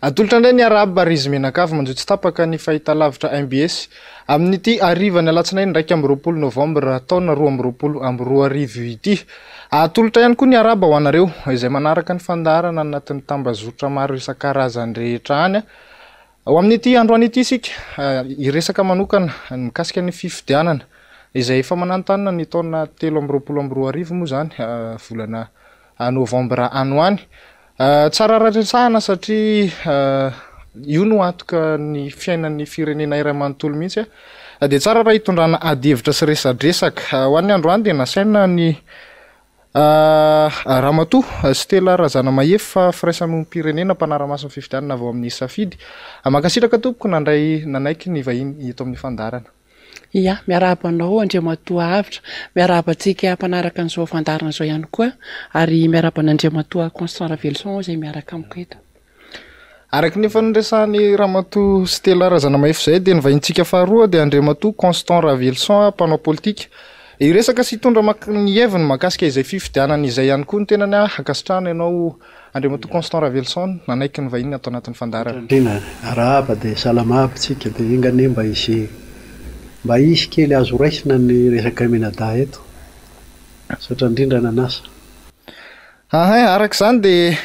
Atolotra indray ny arahaba ry izy mianakavy manjo tsy tapaka ny fahitalavitra mbs amin'ity harivan'ny alatsinainy 21 novambra taona 2022 ity. Atolotra ihany koa ny arahaba ho anareo izay manaraka ny fandaharana anatin'ny tambazotra maro isan-karazany rehetra any. Ho amin'ity androany ity isika hiresaka manokana mikasika ny fifidianana izay efa mananontanona ny taona 2023 moa izany volana novambra any ho any. Tsara raha resahana satria io no antoka ny fiainan'ny firenena iray manontolo mihitsy dia tsara raha hitondrana adihevitra sy resadresaka. Ho an'ny androany dia nasaina ny Ramatoa Stella Razanamahefa firaisamonim-pirenena mpanara-maso ny fifidianana avy ao amin'ny Safidy. Mankasitraka tompoko nandray nanaiky ny vahiny eto amin'ny fandaharana. Ia, miarahaba anao Andriamatoa Avotra, miarahaba antsika mpanaraka an'izao fandaharana izao ihany koa ary miarahaba an'Andriamatoa Constant Raveloson izay miaraka amiko eto. Araka ny efa noresahan'i Ramatoa Stella Razanamahefa izay dia ny vahintsika faharoa dia Andriamatoa Constant Raveloson mpanao politika. Hiresaka sy hitondra ny heviny mahakasika izay fifidianana izay ihany koa ny tenany. Ankasitrahana ianao Andriamatoa Constant Raveloson nanaiky ny vahiny ato anatin'ny fandaharana. Indrindra, arahaba dia salama aby tsika dia enga anie mba hisy mba hisy kely azo raisina ny resaka mianadahy eto. Misaotra indrindra nanasa. Ahay, araka izany dia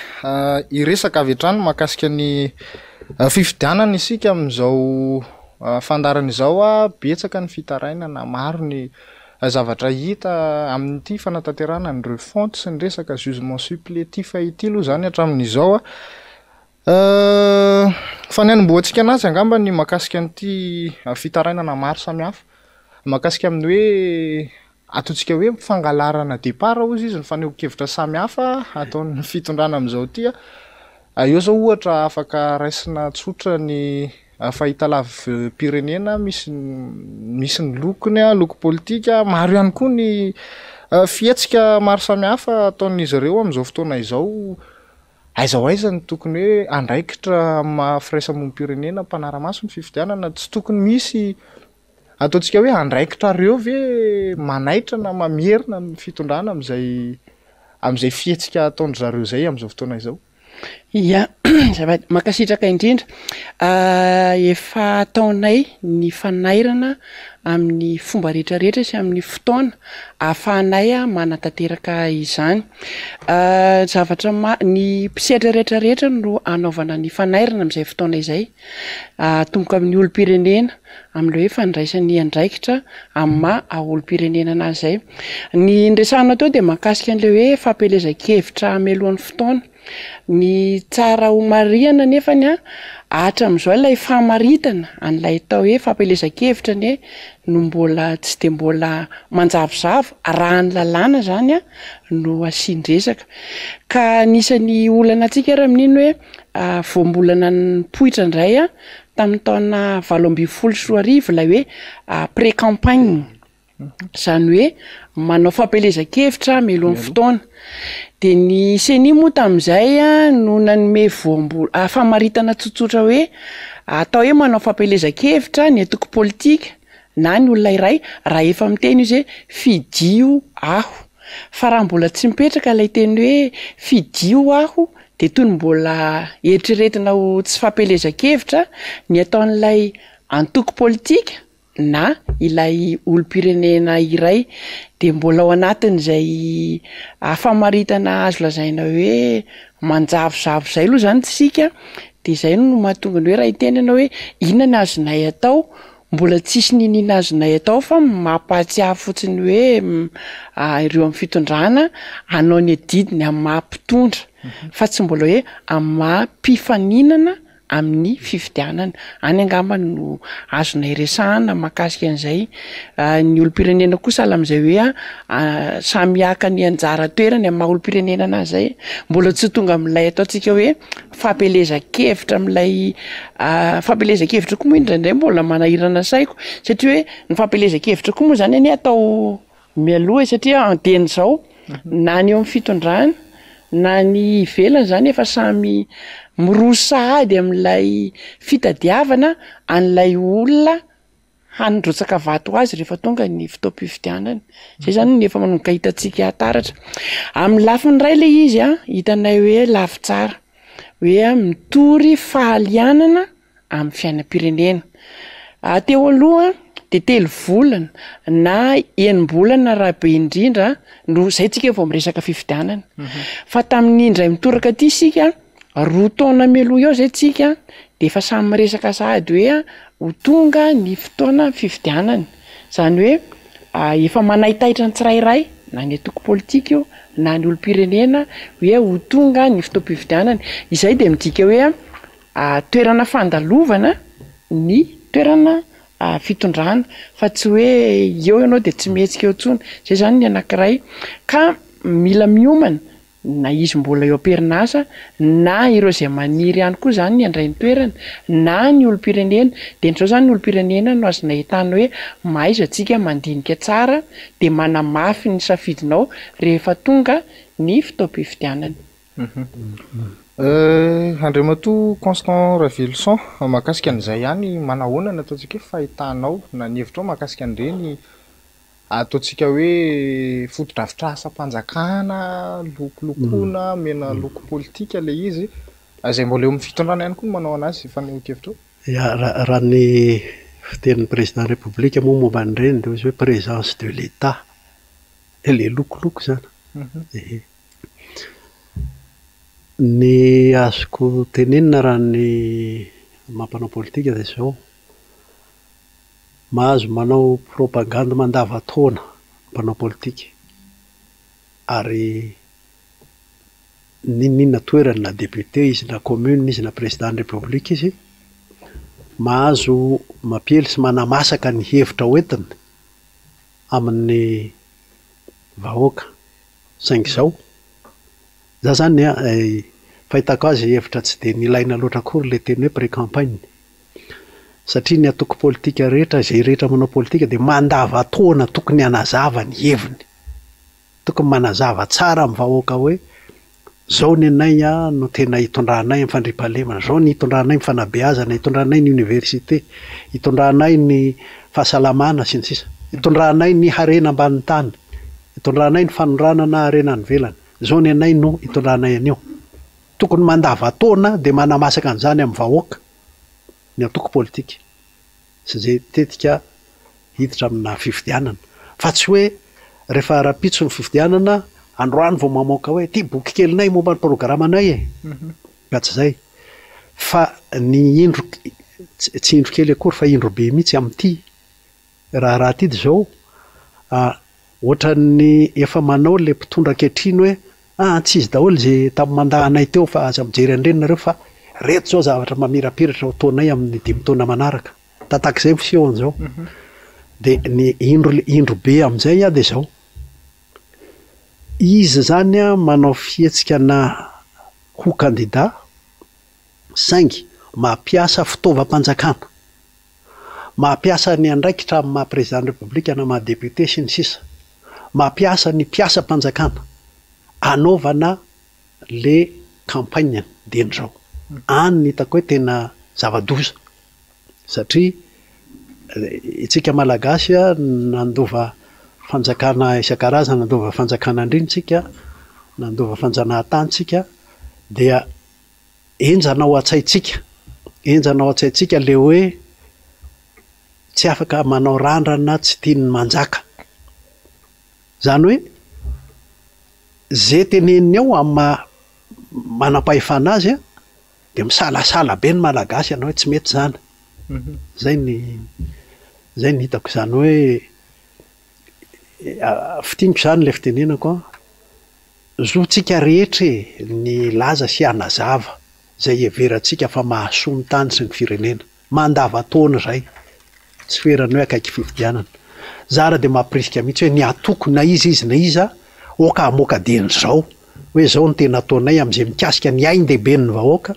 hiresaka avy hatrany mahakasika ny fifidianana isika amin'izao fandaharana izao. Betsaka ny fitarainana, maro ny zavatra hita amin'ity fanatanterahana ny refonte sy ny resaka jugement supplétif ity aloha izany hatramin'izao. Fa ny hanombohantsika anazy angamba ny mahakasika an'ity fitarainana maro samihafa mahakasika amin'ny hoe Ataontsika hoe fangalarana départ hozy izy ny fanehoan-kevitra samihafa ataon'ny fitondrana amin'izao ity. Eo izao ohatra afaka raisina tsotra ny fahitalavi-pirenena misy misy ny lokony, loko politika, maro ihany koa ny fihetsika maro samihafa ataon'izy ireo amin'izao fotoana izao. Aiza ho aiza no tokony hoe andraikitra amin'ny maha firaisamonim-pirenena mpanara-maso ny fifidianana? Tsy tokony misy Ataontsika hoe andraikitrareo ve manaitra na mamerina ny fitondrana amin'izay amin'izay fihetsika ataon-dry zareo izay amin'izao fotoana izao? Ia, azafady, mankasitraka indrindra. Efa ataonay ny fanairana amin'ny fomba rehetra rehetra sy amin'ny fotoana ahafahanay manatanteraka izany. Zavatra ma- ny mpisehatra rehetra rehetra no anaovana ny fanairana amin'izay fotoana izay. Atomboka amin'ny olom-pirenena, amin'ilay hoe fandraisany andraikitra amin'ny maha olom-pirenena anazy izay. Ny niresahanao teo dia mahakasika an'ilay hoe fampielezan-kevitra mialohan'ny fotoana. Ny tsara ho marihana anefany an, hatramin'izao ilay famaritana an'ilay atao hoe fampielezan-kevitra anie no mbola tsy dia mbola manjavozavo raha ny lalàna izany an no asian-dresaka. Ka anisan'ny olana antsika ary amin'iny hoe voambolana nipoitra indray tamin'ny taona 2018 ilay hoe pré-campagne, izany hoe manao fampielezan-kevitra mialohan'ny fotoana. De ny CENI moa tamin'izay no nanome voambo- famaritana tsotsotra hoe atao hoe manao fampielezan-kevitra ny antoko politika na ny olona iray raha efa miteny izy hoe fidio aho. Fa raha mbola tsy mipetraka ilay teny hoe fidio aho dia toy ny mbola eritreretina ho tsy fampielezan-kevitra ny ataon'ilay antoko politika na ilay olom-pirenena iray. Dia mbola ao anatin'izay famaritana azo lazaina hoe manjavozavo izay aloha izany isika, dia izay no mahatonga ny hoe raha hiteny ianao hoe inona no azonay atao Mbola tsisy niniana azonay atao fa mampahatsiahy fotsiny hoe ireo amin'ny fitondrana hanao ny adidiny amin'ny maha mpitondra fa tsy mbola hoe amin'ny maha mpifaninana amin'ny fifidianana. Any angamba no azonay resahana mahakasika an'izay. Ny olom-pirenena koa sahala amin'izay hoe samy haka ny anjara toerany amin'ny maha olom-pirenena anazy izay. Mbola tsy tonga amin'ilay ataontsika hoe fampielezan-kevitra amin'ilay fampielezan-kevitra koa moa indraindray mbola manahirana saiko satria hoe ny fampielezan-kevitra koa moa zany anie atao mialoha e satria dieny izao na ny eo amin'ny fitondrana na ny ivelany zany efa samy miroso sahady amin'ilay fitadiavana an'ilay olona handrotsaka vato ho azy rehefa tonga ny fotoam-pifidianana. Zay zany no efa manomboka hitantsika taratra. Amin'ny lafiny iray le izy an, hitanay hoe lafy tsara. hoe mitory fahalianana amin'ny fiainam-pirenena. Teo aloha de telo volana na enim-bolana raha be indrindra no zay tsika vao miresaka fifidianana. Fa tamin'ny indray mitoraka ty isika, roa taona mialoha eo zay tsika de efa samy miresaka sahady hoe ho tonga ny fotoana fifidianana. Zany hoe efa manaitaitra ny tsirairay na ny antoko politika io na ny olom-pirenena hoe ho tonga ny fotoam-pifidianana. Izay de midika hoe toerana fandalovana ny toerana fitondrana fa tsy hoe eo ianao de tsy mihetsika eo intsony, zay zany ny anakiray. Ka mila miomana na izy mbola eo am-perinasa na ireo izay maniry ihany koa zany ny handray ny toerana na ny olom-pirenena. De ohatr'izao zany ny olom-pirenena no azo nahitana hoe mahaiza tsika mandinika tsara de manamafy ny safidinao rehefa tonga ny fotoam-pifidianana. Andriamatoa Constant Raveloson, mahakasika an'izay ihany, manahoana ny ataontsika hoe fahitanao na ny hevitrao mahakasika an'ireny ataontsika hoe fotodrafitrasam-panjakana lokolokoana, omena loko politika ilay izy, izay mbola eo amin'ny fitondrana ihany koa no manao an'azy, fanehoan-kevitrao? Ya, raha ny fitenin'ny Président République moa momba an'ireny dia hoy izy hoe présence de l'Etat, ilay lokoloko izany. Ehe. Ny azoko tenenina raha ny maha mpanao politika dia izao, mahazo manao propagandy mandavan-taona ny mpanao politika ary n'inon'inona toerany na député izy na commune izy na président ny république izy, mahazo mampiely sy manamasaka ny hevitra hoentiny amin'ny vahoaka. Saingy izao, za zany an, fahitako azy hevitra tsy dia nilaina loatra akory ilay teny hoe pré-campagne. Satria ny antoko politika rehetra, izay rehetra manao politika dia mandavan-taona tokony hanazava ny heviny. Tokony manazava tsara amin'ny vahoaka hoe izao ny anay no tena hitondranay amin'ny fandriampahalemana, izao ny hitondranay ny fanabeazana, hitondranay ny université, hitondranay ny fahasalamana sy ny sisa. Hitondranay ny harena ambanin'ny tany. Itondranay ny fanondranana harena any ivelany. Izao ny anay no itondranay an'io. Tokony mandava-taona dia manamasaka an'izany amin'ny vahoaka ny antoko politika sy izay tetika hiditra amina fifidianana. Fa tsy hoe rehefa rahampitso ny fifidianana, androany vao mamoaka hoe ity boky kelinay momba ny programanay e! Ka tsy izay. Fa ny indro, tsy indro kely akory fa indro be mihitsy amin'ity Raharaha ty dia izao ah, ohatran'ny efa manao le mpitondra ankehitriny hoe ah tsy izy daholo ze tamin'ny mandat anay teo fa aza mijery an'ireny nareo fa reto zao zavatra mamirapiratra ho ataonay amin'ny dimy taona manaraka. Tatak'izay ny fisehony zao. De ny indro indro be amin'izay ah dia izao, izy zany ah manao fihetsika na ho kandida saingy mampiasa fitaovam-panjakana. Mampiasa ny andraikitra amin'ny maha Président ny République na maha député sy ny sisa Mampiasa ny mpiasam-panjakana anaovana le campagne dieny izao. Any no hitako hoe tena zava-doza satria isika Malagasy nandova fanjakana isan-karazany, nandova fanjakana andriana isika, nandova fanjanahantany isika dia Henjana ao an-tsaintsika, henjana ao an-tsaintsika le hoe tsy afaka manao randrana tsy tian'ny manjaka. Zany hoe ze teneniny ao amin'ny maha manam-pahefana azy an, de misalasala be ny Malagasy hanao hoe tsy mety zany. Zay ny zay ny hitako, zany hoe fintiniko zany le fitenenako an. Zontsika rehetra e ny hilaza sy hanazava izay iheverantsika fa mahasoa ny tany sy ny firenena. Mandavan-taona izay. Tsy ferany hoe akaiky fifidianana. Za ary dia mampirisika mihitsy hoe ny antoko na iza izy na iza aoka hamoaka dieny izao hoe izao no tena ataonay amin'izay mikasika ny ain-dehiben'ny vahoaka,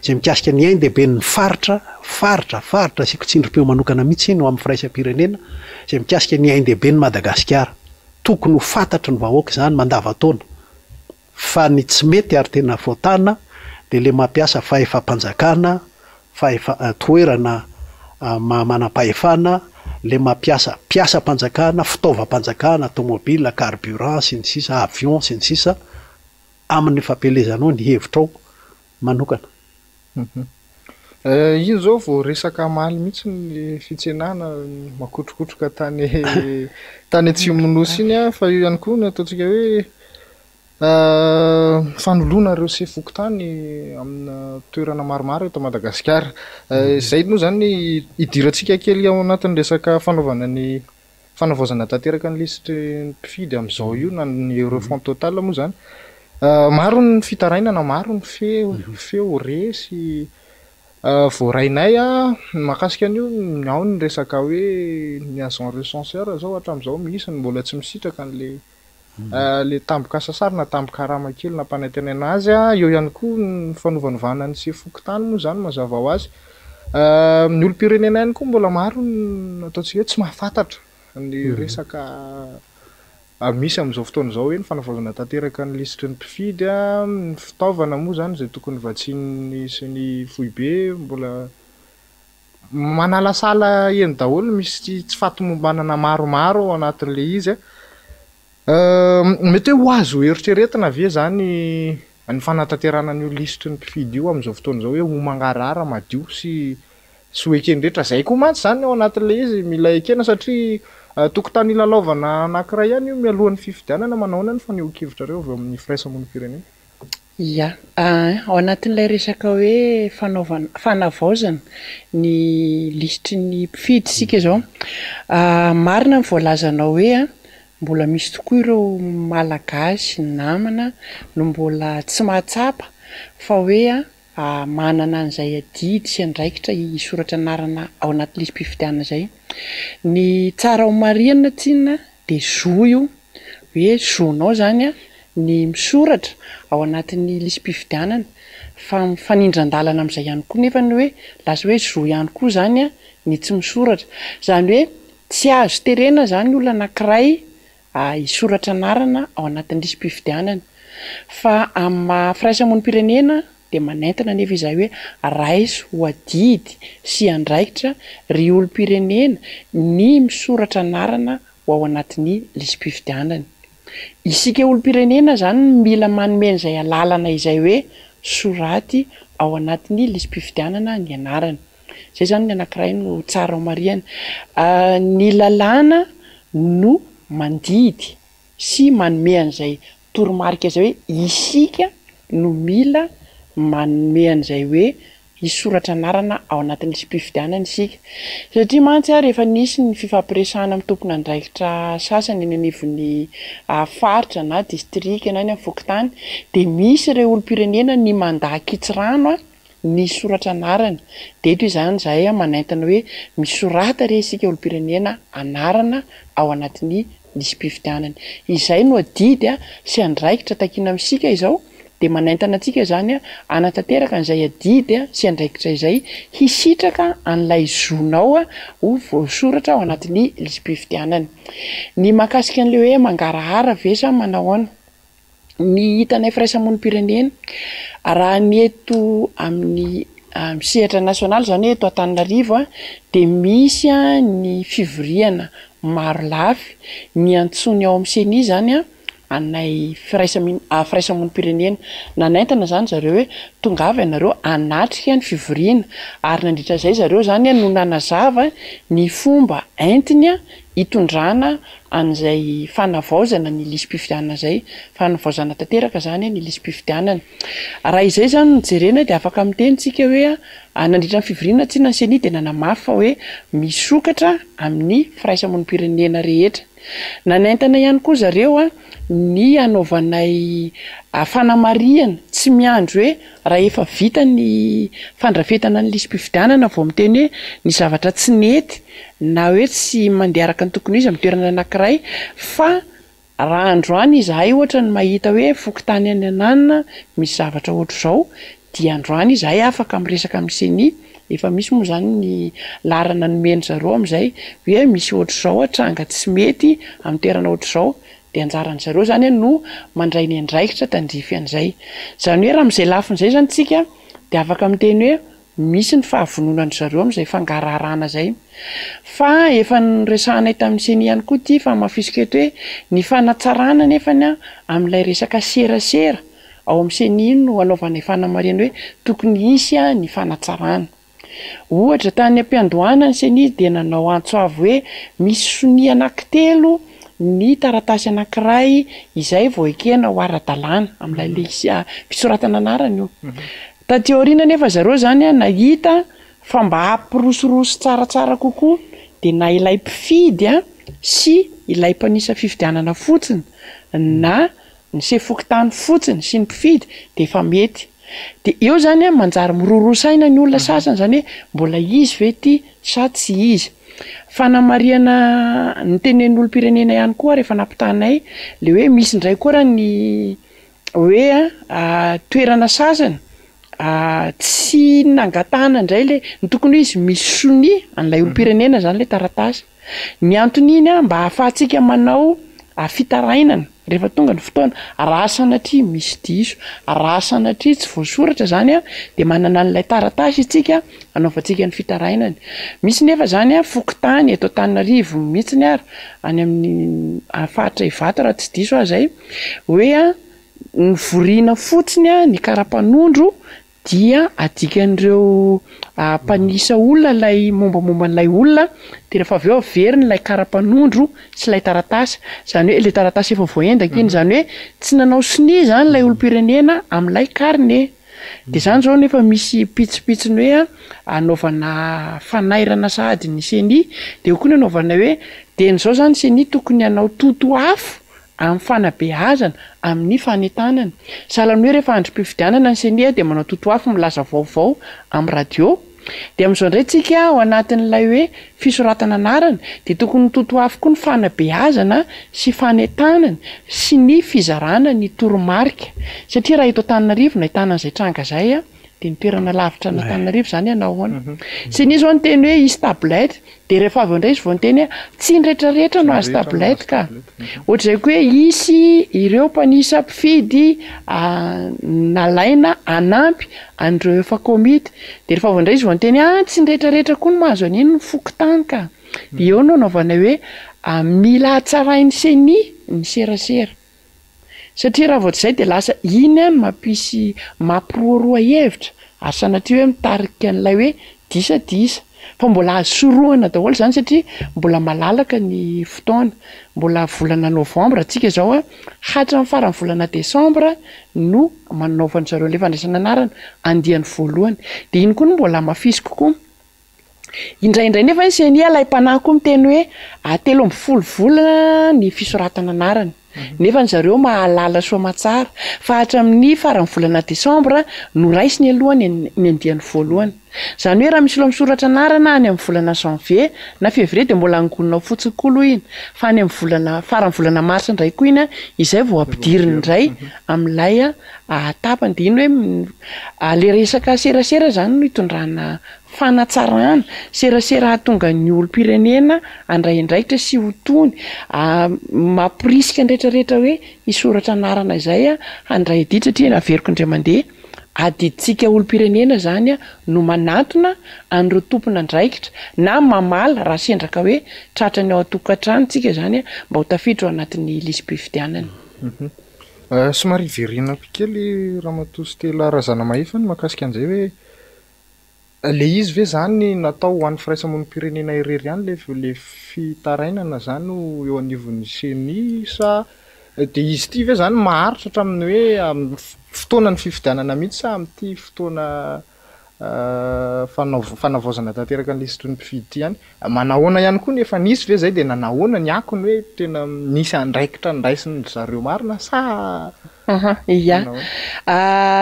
izay mikasika ny ain-dehiben'ny faritra, faritra, faritra, asiako tsindrim-peo manokana mihitsy iny ho amin'ny firaisam-pirenena, izay mikasika ny ain-dehiben'i Madagasikara. Tokony ho fantatry ny vahoaka izany mandavan-taona fa ny tsy mety ary tena voatana dia le mampiasa fahefam-panjakana, fahefa toerana maha manam-pahefana, le mampiasa mpiasam-panjakana, fitaovam-panjakana, tomobile, carburant sy ny sisa, avion sy ny sisa amin'ny fampielezanao ny hevitrao. manokana. Iny izao vao resaka hamaly mihitsy ny fitsenana makotrokotroka tany tany atsimon'ny nosy iny an, fa io ihany koa no ataontsika hoe fanoloana ireo sefo fokontany amina toerana maromaro eto Madagasikara. Izay moa izany hidirantsika kely ao anatin'ny resaka fanaovana ny fanavaozana tanteraka ny lisitry ny mpifidy amin'izao io na ny refonte totale moa izany. Maro ny fitarainana, maro ny feo feo re sy voarainay mahakasika an'io, ao ny resaka hoe ny agent recenseur izao hatramin'izao misy ny mbola tsy misitraka an'ilay ilay tambin-kasasarana na tambin-karama kely nampanantenaina azy, eo ihany koa ny fanovanovana ny sefo fokontany moa izany mazava ho azy. Ny olom-pirenena ihany koa mbola maro ny ataontsika hoe tsy mahafantatra ny resaka misy amin'izao fotoana izao hoe ny fanavaozana tanteraka ny lisitry ny mpifidy, ny fitaovana moa izany izay tokony vatsian'ny sy ny foibe mbola manalasala eny daholo, misy tsy fahatomombanana maromaro ao anatin'ilay izy. Mety hoe ho azo eritreretina ve izany ny fanatanterahana an'io lisitry ny mpifidy io amin'izao fotoana izao hoe ho mangarahara, madio sy sy ho eken'ny rehetra? Izay koa mantsy izany ao anatin'ilay izy mila ekena satria tokotany hilalaovana anankiray ihany io mialohan'ny fifidianana. Manao ahoana ny fanehoan-kevitrareo avy ao amin'ny firaisamonim-pirenena? Ia. Ao anatin'ilay resaka hoe fanaovana, fanavaozana ny lisitry ny mpifidy isika izao. Marina ny voalazanao hoe mbola misy tokoa ireo Malagasy namana no mbola tsy mahatsapa fa hoe manana an'izay adidy sy andraikitra hisoratra anarana ao anaty lisi-pifidianana izay. Ny tsara ho marihina tsinona dia zo io, hoe zonao izany ny misoratra ao anatin'ny lisi-pifidianana fa mifanindran-dalana amin'izay ihany koa nefa ny hoe lasa hoe zo ihany koa izany ny tsy misoratra. Izany hoe tsy azo terena izany ny olona anankiray hisoratra anarana ao anatin'ny lisi-pifidianana fa amin'ny maha firaisamonim-pirenena dia manentana anefa izahay hoe raiso ho adidy sy andraikitra ry olom-pirenena ny misoratra anarana ho ao anatin'ny lisi-pifidianana. Isika olom-pirenena izany no mila manome an'izay alalana izay hoe soraty ao anatin'ny lisi-pifidianana ny anarana. Izay izany ny anankiray no tsara ho marihana. Ny lalàna no mandidy sy manome an'izay toromarika izay hoe isika no mila manome an'izay hoe hisoratra anarana ao anatin'ny lisi-pifidianana isika. Satria mantsy rehefa nisy ny fifampiresahana amin'ny tompon'andraikitra sasany eny anivon'ny faritra na distrika na any amin'ny fokontany dia misy ireo olom-pirenena ny mandà an-kitsirano ny soratra anarana. Dia eto izany izahay manentana hoe misorata re isika olom-pirenena anarana ao anatin'ny lisi-pifidianana. Izay no adidy sy andraikitra takiana amintsika izao dia manentana antsika izany hanatanteraka an'izay adidy sy andraikitra izay hisitraka an'ilay zonao ho voasoratra ao anatin'ny lisi-pifidianana. Ny mahakasika an'ilay hoe mangarahara ve sa manao ahoana? Ny hitanay firaisamonim-pirenena, raha ny eto amin'ny sehatra nasionaly izany hoe eto Antananarivo dia misy ny fivoriana maro lafy, niantsoany ao amin'ny ceni izany anay firaisam- firaisamonim-pirenena. Nanaintana izany zareo hoe tongava ianareo hanatrika ny fivoriana ary nandritra izay zareo izany no nanazava ny fomba entiny hitondrana an'izay fanavaozana ny lisi-pifidianana izay, fanavaozana tanteraka izany ny lisi-pifidianana. Raha izay izany no jerena dia afaka miteny isika hoe nandritra ny fivoriana tsinona ny ceni dia nanamafy fa hoe misokatra amin'ny firaisamonim-pirenena rehetra. Nanentana ihany koa zareo ny hanaovanay fanamarihana tsy miandry hoe raha efa vita ny fandrafetana ny lisi-pifidianana vao miteny hoe ny zavatra tsy nety na hoe tsy mandeha araka ny tokony ho izy amin'ny toerana anankiray fa raha androany izahay ohatra no mahita hoe fokontany any ananona misy zavatra ohatr'izao dia androany izahay afaka miresaka amin'ny ceni, efa misy moa izany ny laharana nomen-dry zareo amin'izay hoe misy ohatr'izao tranga tsy mety amin'ny toerana ohatr'izao dia anjaran-dry zareo izany no mandray ny andraikitra tandrify an'izay. Izany hoe raha amin'izay lafiny izay izany tsika dia afaka miteny hoe misy ny fahavononan-dry zareo amin'izay fangaraharana izay. Fa efa noresahanay tamin'ny ceni ihany koa ity fa hamafisiko eto hoe ny fanatsarana anefany amin'ilay resaka serasera. ao amin'ny ceni no anaovanay fanamarihana hoe tokony hisy ny fanatsarana. Ohatra, tany am-piandohana ny ceni dia nanao antso avo hoe misy sonia anankitelo ny taratasy anankiray izay vao ekena ho ara-dalàna amin'ilay logiciel fisoratana anarana io. Taty aoriana anefa zareo izany nahita fa mba hampirosoroso tsaratsara kokoa dia na ilay mpifidy sy ilay mpanisa fifidianana fotsiny na ny sefo fokontany fotsiny sy ny mpifidy dia efa mety. Dia eo izany an, manjary miroroa saina ny olona sasany izany hoe mbola izy ve ity sa tsy izy. Fanamarihana notenenin'ny olom-pirenena ihany koa rehefa nampitahanay ilay hoe misy indray koa raha ny hoe toerana sasany tsy nangatahana indray ilay, ny tokony ho izy misy sonia an'ilay olom-pirenena izany ilay taratasy. Ny anton'iny mba ahafahantsika manao fitarainana rehefa tonga ny fotoana, raha sanatria misy diso, raha sanatria tsy voasoratra izany dia manana an'ilay taratasy isika anaovantsika ny fitarainana. Misy nefa izany fokontany eto Antananarivo mihitsiny ary, any amin'ny faritra Ivato raha tsy diso aho izay, hoe novoriana fotsiny ny kara-panondro dia adikan'ireo mpanisa olona ilay mombamomba an'ilay olona dia rehefa avy eo averiny ilay kara-panondro sy ilay taratasy, izany hoe ilay taratasy efa voaendaka iny, izany hoe tsy nanao sonia izany ilay olom-pirenena amin'ilay carnet. Dia izany izao nefa misy pitsopitsony hoe anaovana fanairana sahady ny ceni, dia eo koa ny anaovana hoe dieny izao izany ceni tokony hanao totoafo amin'ny fanabeazana, amin'ny fanentanana. Sahala amin'ny hoe rehefa androm-pifidianana ny ceni dia manao totoafo milaza vaovao amin'ny radio. Dia amin'izao indray tsika ao anatin'ilay hoe fisoratana anarana dia tokony ho totoafo koa ny fanabeazana sy fanentanana sy ny fizarana ny toromarika. Satria raha eto Antananarivo no ahitana an'izay tranga izay dia ny toerana lavitra an'Antananarivo izany hanao ahoana? Ceni izao niteny hoe hisy tablette Dia rehefa avy eo indray izy vao niteny hoe tsy ny rehetra rehetra no azo tablette ka. Ohatr'izay koa hoe hisy ireo mpanisa mpifidy nalaina hanampy an'ireo efa komity. Dia rehefa avy eo indray izy vao niteny hoe ah tsy ny rehetra rehetra koa no mahazo an'iny ny fokontany ka. Dia eo no anaovanay hoe mila hatsarain'ny ceni ny serasera. Satria raha vao tsy izay dia lasa iny no mampisy mampiroaroa hevitra ary sanatria hoe mitarika an'ilay hoe disadisa. Fa mbola azo sorohana daholo izany satria mbola malalaka ny fotoana. Mbola volana novambra tsika izao an, hatramin'ny faran'ny volana desambra no manaovan'ny zareo ilay fandraisana anarana andiany voalohany. Dia iny koa no mbola hamafisiko koa. Indraindray nefa ny ceni alaim-panahy koa miteny hoe 13 volana ny fisoratana anarana. Nefa ny zareo mahalala soamatsara fa hatramin'ny faran'ny volana desambra no raisiny aloha ny ny andiany voalohany. Izany hoe raha misy olona misoratra anarana any amin'ny volana janvier na février dia mbola angonina ao fotsiny koa aloha iny fa any amin'ny volana faran'ny volana mars indray koa iny izay vao ampidiriny indray amin'ilay tapany. Dia iny hoe ilay resaka serasera izany no itondrana Fanatsarana, serasera hahatonga ny olom-pirenena handray andraikitra sy ho tony, mamporisika ny rehetra rehetra hoe hisoratra anarana izay handray adidy satria averiko indray mandeha, adidintsika olom-pirenena izany no manantona an'ireo tompon'andraikitra na mamaly raha sendra ka hoe tratran'ny ao an-tokantrano tsika izany mba ho tafiditra ao anatin'ny lisi-pifidianana. Somary hiverenako kely Ramatoa Stella Razanamahefa ny mahakasika an'izay hoe Le izy ve zany natao ho an'ny firaisamonim-pirenena irery ihany le le fitarainana zany ho eo anivon'ny ceni sa de izy ity ve zany maharitra hatramin'ny hoe amin'ny fotoanan'ny fifidianana mihitsy sa amin'ity fotoana fanao- fanavaozana tanteraka ny lisitry ny mpifidy ity ihany? Manahoana ihany koa ny efa nisy ve zay de nanahoana ny akony hoe tena nisy andraikitra niraisin-dry zareo marina sa Aha, ia.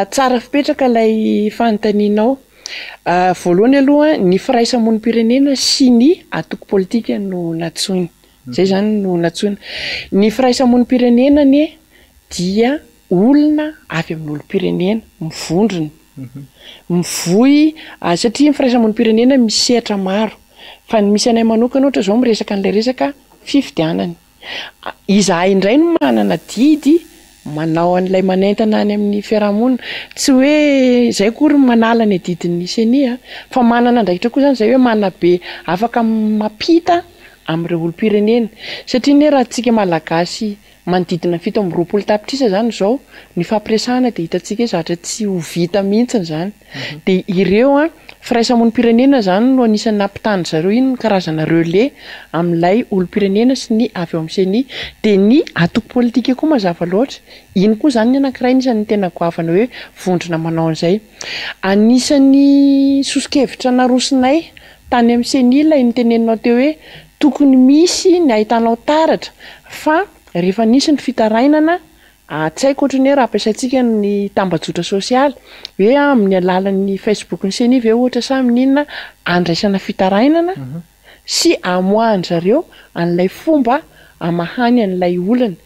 Tsara fipetraka ilay fanontanianao. Voalohany aloha, ny firaisamonim-pirenena sy ny antoko politika no nantsoina. Izay izany no nantsoina. Ny firaisamonim-pirenena anie dia olona avy amin'ny olom-pirenena, mivondrona, mivoy, satria ny firaisamonim-pirenena misy sehatra maro, fa ny misy anay manokana ohatra izao miresaka an'ilay resaka fifidianana. Izahay indray no manana adidy manao an'ilay manentana any amin'ny fiarahamonina. Tsy hoe izay akory no manala ny adidin'ny ceni a, fa manana andraikitra koa izany izahay hoe manabe, afaka mampita amin'ireo olom-pirenena satria anie raha tsika Malagasy manodidina ny 27 tapitrisa izany izao ny fampiresahana dia hitantsika hoe zavatra tsy ho vita mihitsy izany. Dia ireo an, firaisamonim-pirenena izany no anisan'ny nampitahan-dry zareo iny ny karazana relais amin'ilay olom-pirenena sy ny avy ao amin'ny ceni. Dia ny antoko politika koa mazava loatra. Iny koa izany ny anankiray anisan'ny tena goavana hoe vondrona manao an'izay. Anisan'ny soso-kevitra narosonay tany amin'ny ceni ilay noteneninao teo hoe tokony misy ny ahitanao taratra fa rehefa nisy ny fitarainana tsy haiko ohatran'ny hoe raha ampiasaintsika ny tambajotra sosialy hoe amin'ny alalan'ny Facebook-n'ny ceni ve ohatra sa amin'ny inona andraisana fitarainana sy amoahan-dry zareo an'ilay fomba amahany an'ilay olana.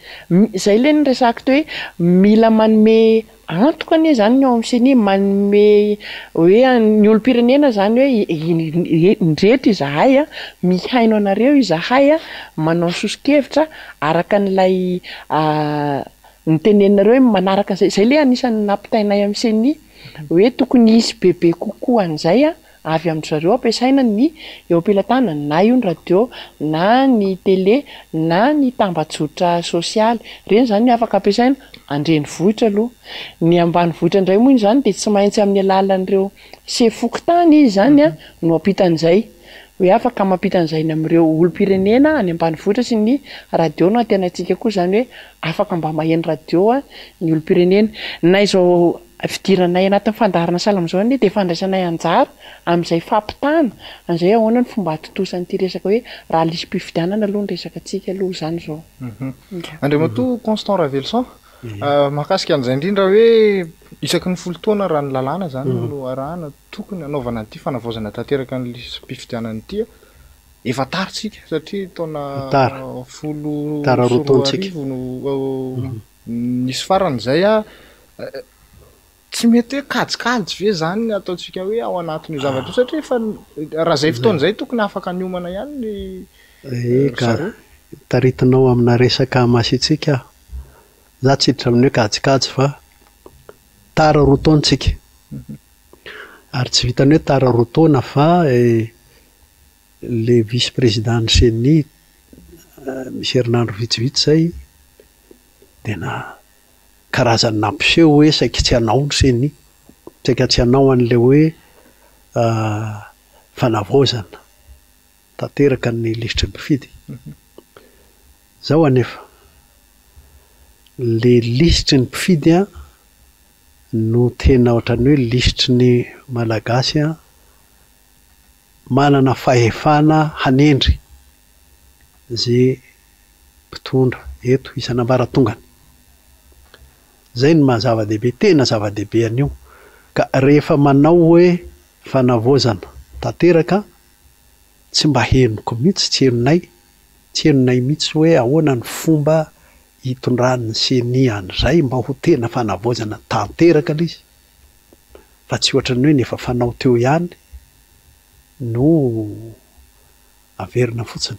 Izay ilay niresahako teo hoe mila manome antoka anie izany ny ao amin'ny ceni, manome hoe ny olom-pirenena izany hoe indreto izahay, mihaino anareo izahay, manao soso-kevitra araka an'ilay noteneninareo hoe manaraka an'izay. Izay ilay anisan'ny nampitainay amin'ny ceni hoe tokony hisy bebe kokoa an'izay avy amin-dry zareo ampiasaina ny eo am-pelatanana na io ny radio na ny tele na ny tambajotra sosialy. Ireny izany no afaka ampiasaina an-drenivohitra aloha. Ny ambanivohitra indray moa izany dia tsy maintsy amin'ny alalan'ireo sefo fokontany izy izany no hampita an'izay. Hoe afaka mampita an'izay any amin'ireo olom-pirenena any ambanivohitra sy ny radio no antenaintsika koa izany hoe afaka mba maheno radio ny olom-pirenena. Na izao Fidiranay anatin'ny fandaharana sahala amin'izao anie dia fandraisanay anjara amin'izay fampitana an'izay hoe ahoana ny fomba hahatontosan'ity resaka hoe raha lisi-pifidianana aloha ny resaka antsika aloha izany izao. Andriamatoa Constant Raveloson, mahakasika an'izay indrindra hoe isaky ny folo taona raha ny lalàna izany no arahana tokony hanaovana an'ity fanavaozana tanteraka ny lisi-pifidianana ity, efa tara isika satria taona 2010 no Nisy farany izay a, tsy mety hoe kajikajy ve izany ny ataontsika hoe ao anatin'io zavatra io satria efa raha izay fotoana izay tokony afaka niomana ihany ny ry Eka, zareo. taritinao amina resaka masiatsiaka aho. Za tsy hiditra amin'ny hoe kajikajy fa tara roa taona tsika. Ary tsy vitan'ny hoe tara roa taona fa le vice président ny ceni misy herinandro vitsivitsy izay Tena karazany nampiseho hoe saika tsy hanao ny ceni, saika tsy hanao an'ilay hoe fanavaozana tanteraka ny lisitry ny mpifidy. Izao anefa, ilay lisitry ny mpifidy no tena ohatran'ny hoe lisitry ny Malagasy manana fahefana hanendry ze mpitondra eto isan'ambaratongany. Zay no maha zava-dehibe, tena zava-dehibe an'io. Ka rehefa manao hoe fanavaozana tanteraka, tsy mba henoko mihitsy, tsy henonay, tsy henonay mihitsy hoe ahoana ny fomba hitondran'ny ceni an'izay mba ho tena fanavaozana tanteraka ilay izy, fa tsy ohatran'ny hoe ny efa fanao teo ihany no averina fotsiny.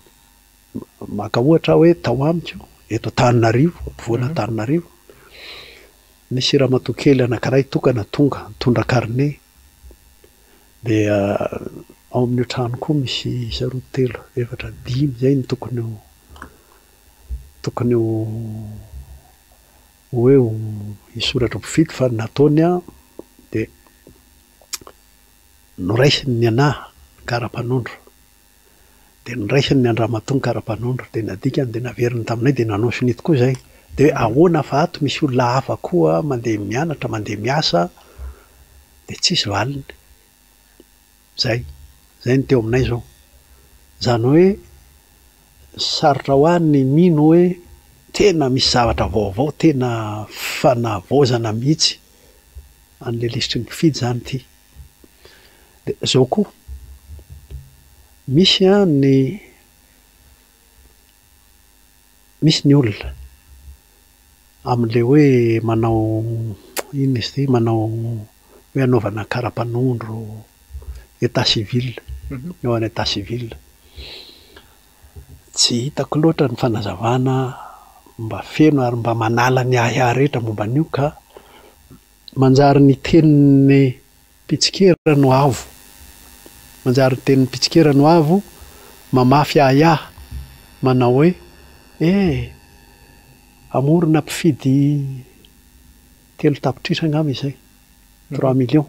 Maka ohatra aho hoe tao amiko, eto Antananarivo, ampovoan'Antananarivo, nisy ramatoa kely anankiray tokana tonga nitondra carnet, dia ao amin'io trano koa misy isa roa, telo, efatra, dimy izay no tokony ho tokony ho hoe ho hisoratra ho mpifidy fa ny nataony an dia noraisiny ny anah ny kara-panondro. Dia noraisiny ny an-dramatoa ny kara-panondro, dia nadikany, dia naveriny taminay, dia nanao sonia tokoa izahay. Dia hoe ahoana fa ato misy olona hafa koa mandeha mianatra, mandeha miasa, dia tsisy valiny. Izay. Izay no teo aminay izao. Izany hoe sarotra ho ahy ny mino hoe tena misy zavatra vaovao, tena fanavaozana mihitsy an'ilay lisitry ny mpifidy izany ity. Dia izao koa, misy an ny misy ny olona amin'ilay hoe manao inona izy ity, manao hoe anaovana kara-panondro état civil, anaovana état civil. Tsy hitako loatra ny fanazavana mba feno ary mba manala ny ahiahy rehetra momba an'io ka Manjary ny tenin'ny mpitsikera no avo. Manjary ny tenin'ny mpitsikera no avo, mamafy ahiahy. manao hoe eh! Hamorona mpifidy 3 tapitrisa angamba izay, 3 millions.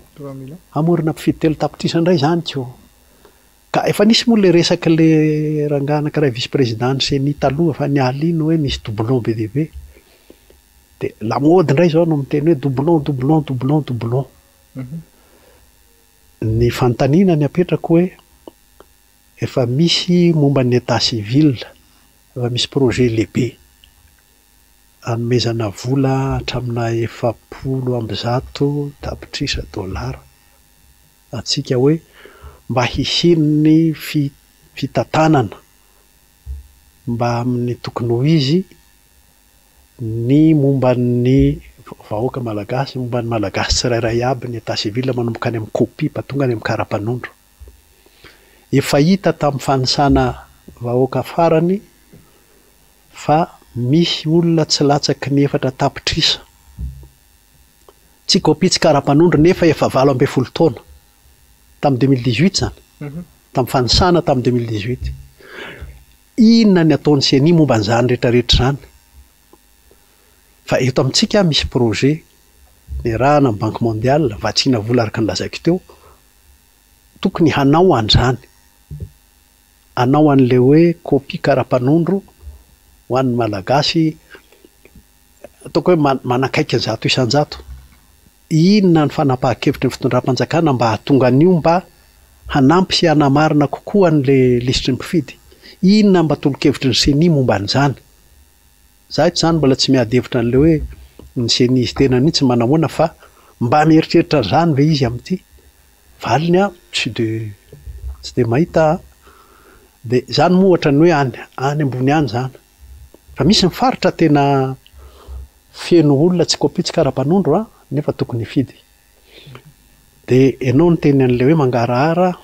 Hamorona mpifidy 3 tapitrisa indray izany ko. Ka efa nisy moa le resaka le rangahy anankiray vice président ny CENI taloha fa niala iny hoe misy doublon be dia be. Dia lamaody indray izao no miteny hoe doublon, doublon, doublon, doublon. Ny fanontaniana ny apetrako hoe efa misy momba ny état civil, efa misy projet lehibe hanomezana vola hatramina 140 tapitrisa dolara antsika hoe mba hisian'ny fitantanana mba amin'ny tokony ho izy ny momba ny vahoaka malagasy, momba ny malagasy tsirairay aby ny état civil manomboka any amin'ny copie mba tonga any amin'ny kara-panondro. Efa hita tamin'ny fanisana vahoaka farany fa misy olona tsy latsaky ny 4 tapitrisa tsy copie tsy kara-panondro nefa efa 18 taona tamin'ny 2018 zany, tamin'ny fanisana tamin'ny 2018. Inona ny ataon'ny CENI momba an'izany rehetrarehetra izany? Fa eto amintsika misy projet niarahana amin'ny Banque mondiale, vatsiana vola araka ny lazaiko teo, tokony hanao an'izany, hanao an'ilay hoe copie kara-panondro ho an'ny Malagasy ataoko hoe manakaiky ny 100%. Inona ny fanapahan-kevitry ny fitondram-panjakana mba hahatonga an'io mba hanampy sy hanamarina kokoa an'ilay lisitry ny mpifidy? Inona mba tolo-kevitry ny Ceni momba an'izany? Za eto izany mbola tsy miady hevitra an'ilay hoe ny Ceni izy tenany mihitsy manahoana fa mba mieritreritra an'izany ve izy amin'ity? Valiny aho tsy de tsy de mahita aho. De izany moa ohatran'ny hoe any any ambony any izany. Fa misy ny faritra tena feno olona tsy kopia tsy kara-panondro an, nefa tokony hifidy. De ianao niteny an'ilay hoe mangarahara,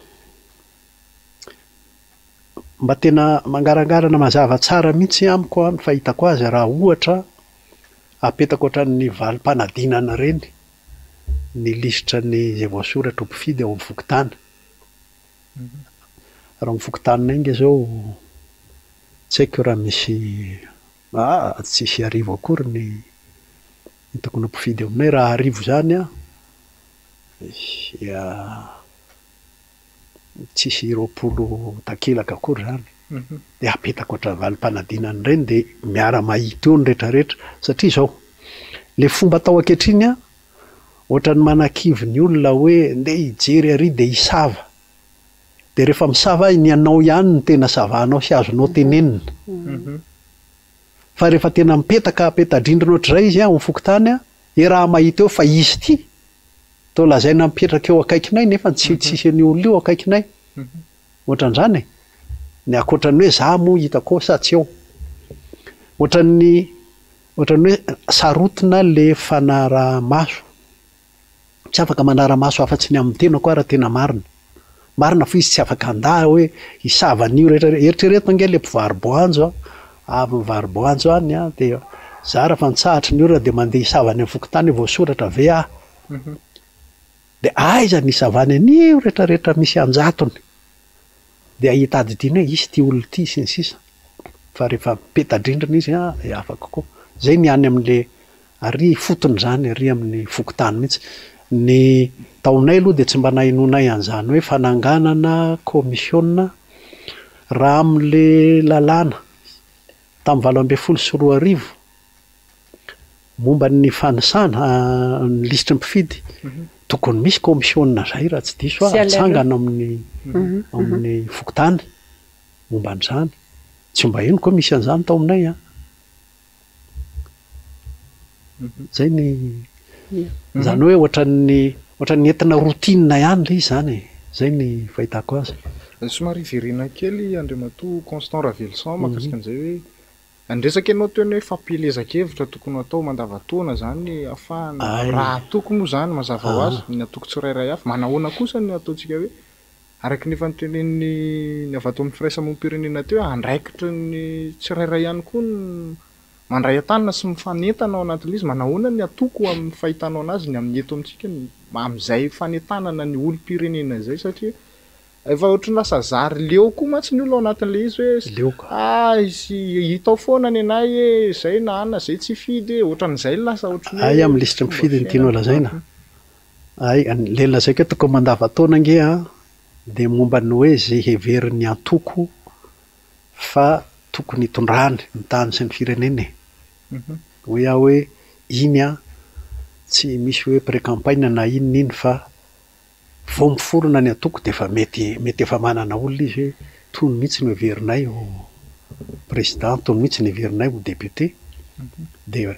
mba tena mangarangarana mazava tsara mihitsy amiko an ny fahitako azy raha ohatra apetaka ohatran'ny valim-panadinana ireny ny lisitra ny izay voasoratra ho mpifidy ao amin'ny fokontany. Raha amin'ny fokontaninay ange izao tsy haiko raha misy ah tsisy 1000 akory ny ny tokony ho mpifidy eo aminay. Raha 1000 izany an, dia tsisy 20 takelaka akory izany. Dia apetaka ohatran'ny valim-panadinana ireny dia miara-mahita eo ny rehetrarehetra. Satria izao, ilay fomba atao ankehitriny an, ohatran'ny manakivy ny olona hoe ndeha hijery ary dia hisava. Dia rehefa misava ny anao ihany no tena savanao sy azonao tenenina. Fa rehefa tena mipetaka peta-drindrina ohatr'izay izy an, ao amin'ny fokontany an, iaraha mahita eo fa izy ity toa lazaina mipetraka eo akaikinay nefa tsy tsisy an'io olona io akaikinay. Ohatran'izany e. Ny ankoatran'ny hoe za moa hitako ao sa tsy ao. Ohatran'ny ohatran'ny hoe sarotina le fanaraha-maso. Tsy afaka manara-maso afa-tsy ny amin'ny tenako aho raha tena marina. Marina fa izy tsy afaka handà hoe hisava an'io rehetra rehetra. Eritrereto ange le mpivaro-boanjo an, avy mivaro-boanjo any an, dia zara fa nitsahatra ny orana dia mandeha hisava any amin'ny fokontany hoe voasoratra ve aho. Dia aiza ny hisavany an'io rehetra rehetra misy an-jatony. Dia hitadidiany hoe hisy ity olona ity sy ny sisa. Fa rehefa mipeta-drindrina izy an, dia hafa kokoa. Izay ny any amin'le ary ifotony izany, ary amin'ny fokontany mihitsy. Ny tao aminay aloha dia tsy mba nahenoanay an'izany hoe fananganana kaomisiona raha amin'le lalàna tamin'ny 2018 momba ny fanisana ny lisitry ny mpifidy, tokony misy kaomisiona izay raha tsy diso aho, atsangana amin'ny amin'ny fokontany momba an'izany. Tsy mba henoko hoe misy an'izany tao aminay an. Zay ny, izany hoe ohatran'ny ohatran'ny entina routine ihany ilay izy izany e. Zay ny fahitako azy. Somary hiverena kely Andriamatoa Constant Raveloson mahakasika an'izay hoe niresaka ianao teo ny hoe fampielezan-kevitra tokony ho atao mandavantaona izany ahafahana raha antoko moa izany mazava ho azy ny antoko tsirairay avy. Manahoana kosa ny ataontsika hoe araka ny efa notenenin'ny ny avy ato amin'ny firaisamonim-pirenena teo hoe andraikitry ny tsirairay ihany koa ny mandray an-tanana sy mifanentana ao anatin'ilay izy. Manahoana ny antoko amin'ny fahitanao anazy ny amin'ny eto amintsika amin'izay fanentanana ny olom-pirenena izay satria. Efa ohatran'ny lasa zary leo koa mantsy ny olona ao anatin'ilay izy hoe Leo ka. ah izy hita ao foana ny anay e, zay na anona zay tsy hifidy e, ohatran'izay lasa ohatran'ny Ay hoe amin'ny lisitry ny fomba mpifidy no tianao fiainana. lazaina. Ay, le lazaiko hoe tokony mandavan-taona ange an, dia momba ny hoe izay heverin'ny antoko fa tokony hitondrany ny tany sy ny firenena e. Hoy aho hoe iny an, tsy misy hoe pré-campagne na inona iny fa vao miforona ny antoko dia efa mety mety efa manana olona izy hoe tony mihitsy no heverinay ho président, tony mihitsy no heverinay ho député, dia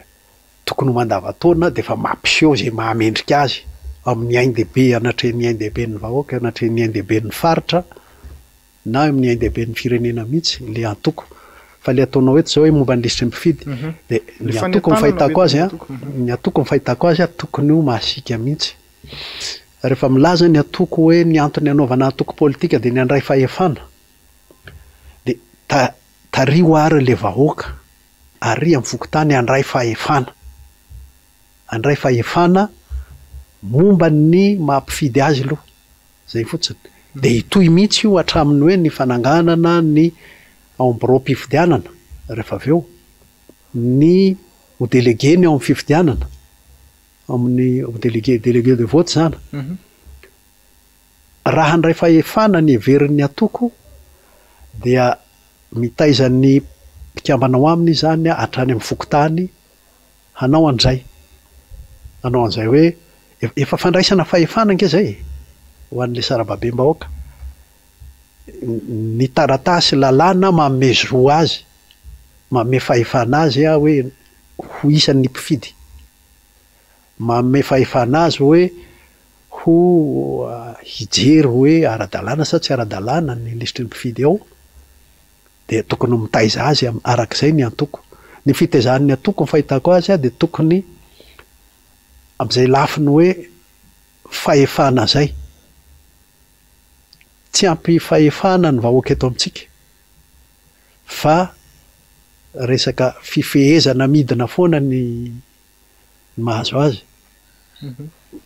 tokony ho mandavan-taona dia efa mampiseho izay mahamendrika azy amin'ny ain-dehibe anatrehan'ny ain-dehiben'ny vahoaka, anatrehan'ny ain-dehiben'ny faritra na eo amin'ny ain-dehiben'ny firenena mihitsy ilay antoko. Fa ilay ataonao eto izao hoe momba ny lisitry ny mpifidy dia Le ny antoko ny fanentanana fahitako mety azy ny an, antoko. ny antoko ny fahitako azy an tokony ho masiaka mihitsy. Rehefa milaza ny antoko hoe ny antony anaovana antoko politika dia ny handray fahefana dia ta- tariho ary ilay vahoaka ary amin'ny fokontany handray fahefana. Handray fahefana momba ny maha mpifidy azy aloha. Izay fotsiny. Dia hitohy mihitsy io hatramin'ny hoe ny fananganana ny ao amin'ny biraom-pifidianana rehefa avy eo, ny ho délégué-ny ao amin'ny fifidianana, amin'ny ho délégué, délégué de vote izany. Raha handray fahefana ny heverin'ny antoko dia mitaiza ny mpikambana ao aminy izany hatrany amin'ny fokontany hanao an'izay. Hanao an'izay hoe efa fandraisana fahefana ange izay e, ho an'ilay sarababem-bahoaka. Ny taratasy lalàna manome zo azy, manome fahefana azy hoe ho isan'ny mpifidy. Manome fahefana azy hoe ho hijery hoe ara-dalàna sa tsy ara-dalàna ny lisitry ny mpifidy ao. Dia tokony mitaiza azy araka izay ny antoko. Ny fitaizan'ny antoko ny fahitako azy dia tokony amin'izay lafiny hoe fahefana izay. Tsy ampy fahefana ny vahoaka eto amintsika fa resaka fifehezana midina foana ny ny mahazo azy.